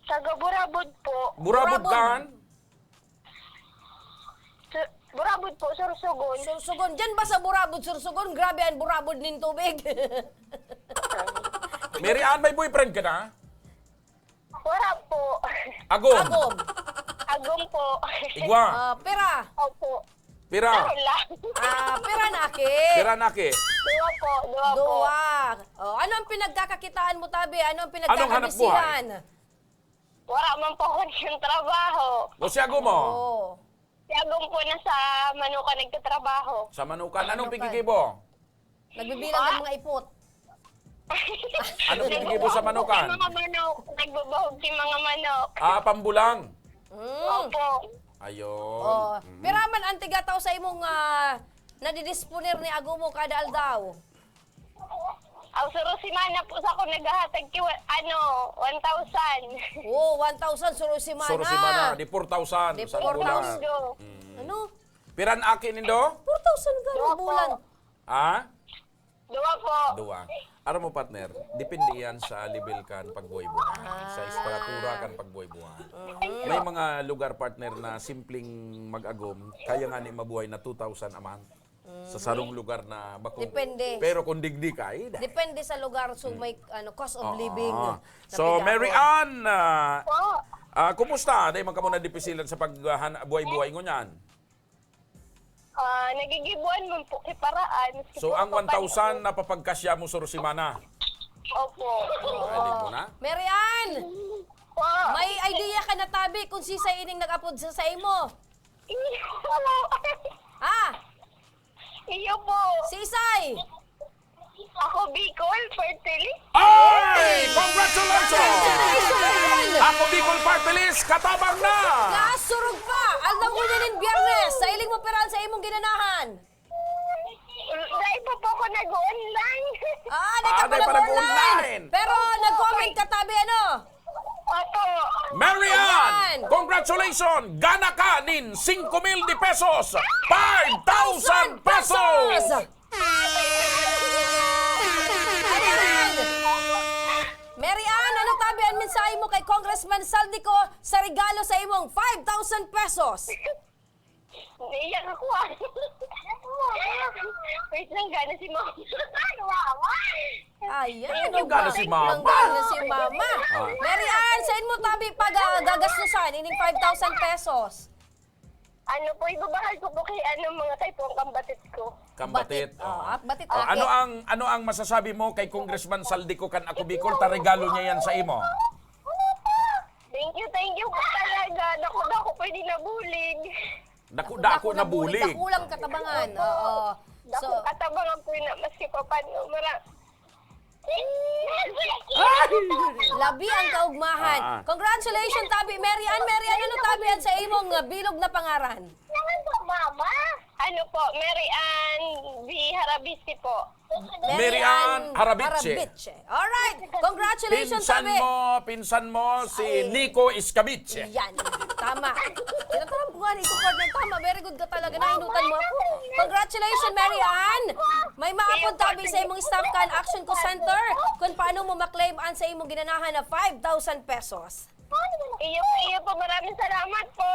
Taga Burabod po. Burabod Burabod. kan? Su-, Burabod po, Sorsogon. Sorsogon. Diyan ba sa Burabod, Sorsogon? Grabe ang burabod nin tubig. Mary Ann, may boyfriend ka na? Wala po. Agom? Agom. Agom po. Igwa? Ah, pera? Opo. Pira? Wala. Ah, pera na aki? Pira na aki? Duwa po, duwa po. Duwa. Oh, ano ang pinagkakakitaan mo, tabi? Ano ang Anong hanap buhay? pinagkakabisihan? Wala man po ako niyang trabaho. O si Agom mo? Oo. Si Agom po nasa Manukan nagtatrabaho. Sa Manukan. Anong Manukan. pigigibo? Nagbibilang ng mga ipot. Ano pinigibo sa manukan? Yung mga manok, nagbabahog yung mga manok. Ah, pambulang? Mm. Opo. Ayun. Oh, Mm. pira man ang tigataw sa imong, ah, nadidisponer ni Agumo kada aldaw? Ang suro semana po sa ako naghahatag ki wa-, ano, one thousand. Oh, one thousand suro semana. Suro semana, di four thousand Di sa four thousand. bulan. Mm. Ano? Piran aki nindo? Four thousand ka Opo. bulan. Ha? Duwa po. Duwa. Aram mo, partner, depende yan sa level kan pagbuhay-buhay, sa estaratura kan pagbuhay-buhay. May mga lugar, partner, na simpleng mag-agom, kaya nga ni mabuhay na two thousand a month. Sa sarong lugar na bako. Depende. Pero kung digdi ka, eh, dahil. Depende sa lugar, so may, ano, cost of Oo. living na So, pinapon. Mary Ann, ah, Po. ah, kumusta? Dahil man ka muna dipisilan sa pag, ah, han-, buhay-buhay ngunyan? Ah, nagigibuan man po kay paraan. So, ang one thousand napapagkasya mo sa semana? Opo. Ah, di mo na? Mary Ann! Po. May idea ka na, tabi, kung sisay ining nag-apod sa, sa imo? Iyo po. Ah! Iyo po. Sisay? Ako Bicol, Party List. Ay! Congratulations! Congratulations! Ako Bicol Party List, katabang na! Kasurog pa! Aldaw ngunyan nin Biyernes, sa iling Operan sa imong ginanahan? Dai pa po ako nag-online. Ah, di ka Ah, pa di pa nag-online. nag-online. Pero nag-comment ka, tabi, ano? Opo. Marian! Ayan. Congratulations! Gana ka nin singko mil de pesos! Five thousand pesos! Ayan. Mary Ann, ano tabi ang mensahe mo kay Congressman Saldico sa regalo sa imong five thousand pesos? Naiyak ako, ah. Wait lang, gana si mama. Ayan, Ano, gana si mama? Gana si mama. Ah. Mary Ann, saan mo tabi pag, ah, gagastusan ining five thousand pesos? Ano po, ibabahal ko po kay ano, mga kay po ang kambatit ko. Kambatit, Batit. Oh, oh. Ah, batit, Oh, ate. ano ang, ano ang masasabi mo kay Congressman Saldico kan Ako Bicol, ta regalo niya yan sa imo? Thank you, thank you po talaga. Dako-dako po yung nabulig. Dako-dako Dako na na bulig. bulig. Dakulang katabangan. Oo. Dako So, katabangan po yun na maski pa paano. Mara- Ay! Labi ang kaugmahan. Ah, ah. Congratulations, tabi. Mary Ann, Mary Ann, ano tabi yan sa imong, ah, bilog na pangaran? Naman po, mama. Ano po, Mary Ann V. Harabisi po. Mary Ann Harabiche. Harabiche. Alright. Congratulations, Pinsan tabi. mo, pinsan mo si Ay. Nico Escabiche. Yan. Tama. Tinataram ko nga, Nico Cordon. Tama. Very good ka talaga. Nainutan mo ako. Congratulations, Mary Ann. May maapod tabi sa imong staff kan Action Co Center kung paano mo maklaim an sa imong ginanahan na five thousand pesos. Iyo, iyo po. Maraming salamat po.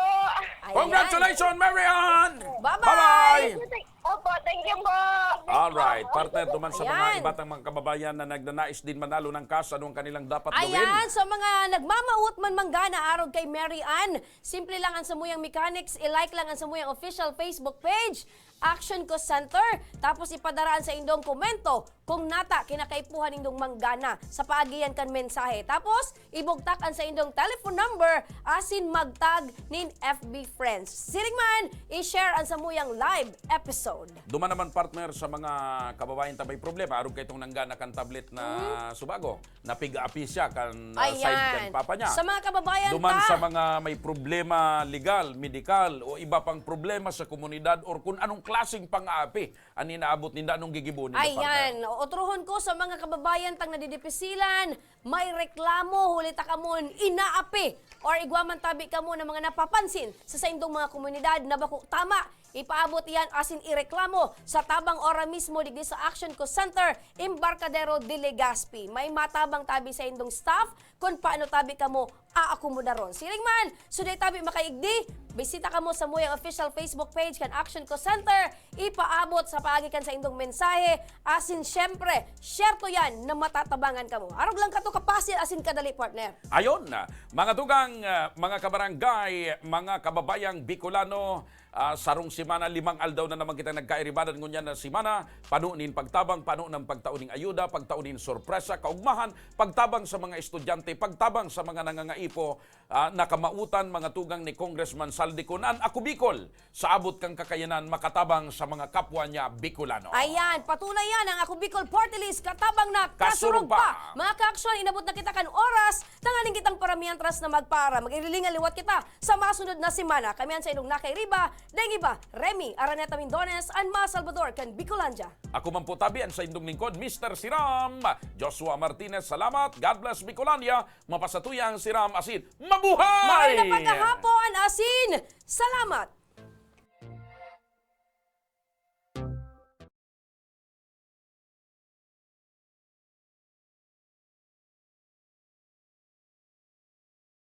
Ayan. Congratulations, Mary Ann! Bye-bye! Bye-bye! Opo, thank you po. Alright, partner, duman sa mga Ayan. iba tang mga kababayan na nagnanais din manalo ng cash, ano ang kanilang dapat gawin? Ayan, sa mga nagmamawot man manggana arog kay Mary Ann, simple lang ang samuyang mechanics, i-like lang ang samuyang official Facebook page, Action Co Center, tapos ipadaraan sa indong komento kung nata kinakaipuhan nindong manggana sa paagihan kan mensahe. Tapos, ibugtak an saindong telephone number asin magtag nin F B friends. Siring man, i-share an samuyang live episode. Duman naman, partner, sa mga kababayan ta may problema, arog kay itong nanggana kan tablet na Mhm. subago, napiga-api siya kan, ah, side kan Ayan. papa niya. Sa mga kababayan Duman ta. sa mga may problema legal, medikal, o iba pang problema sa komunidad or kung anong klaseng pang-aapi an inaabot ninda, anong gigibo ninda, partner? Ayan, otrohon ko sa mga kababayan tang nadidipisilan, may reklamo, huli ta kamo inaapi, or igwa man tabi kamo na mga napapansin sa saindong mga komunidad na bako tama, ipaabot iyan asin ireklamo sa tabang ora mismo digdi sa Action Co Center, Embarcadero de Legazpi. May matabang tabi saindong staff kun paano tabi kamo aakomodaron. Siring man, so dai tabi makaigdi, bisita kamo sa muyang official Facebook page kan Action Co Center, ipaabot sa paagi kan saindong mensahe, asin syempre, syerto yan na matatabangan kamo. Arog lang kato kapasil asin kadali, partner. Ayon na, mga tugang, ah, mga kabarangay, mga kababayang Bicolano, ah, sarong semana, limang aldaw na naman kita nagkairibadan ngunyan na semana, pano nin pagtabang, pano ng pagtao ning ayuda, pagtao nin sorpresa, kaugmahan, pagtabang sa mga estudyante, pagtabang sa mga nangangaipo, ah, na kamautan, mga tugang ni Congressman Saldico, na an Ako Bicol, sa abot kan kakayanan, makatabang sa mga kapwa niya Bicolano. Ayan, patunay yan ang Ako Bicol Party List, katabang na, Kasurog kasurog pa. pa. Mga ka-aksyon, inabot na kita kan oras, tanganing kitang paramihan tras na magpara. Mag-irilingan liwat kita sa masunod na semana. Kami an saindong nakairiba, daing iba, Remy Araneta Mindones, an mga Salvador kan Bicolandia. Ako man po tabi an saindong lingkod, Mister Siram, Joshua Martinez. Salamat. God bless Bicolandia. Mapasatuya ang Siram asin mabuhay! Maray na pagkahapon asin salamat!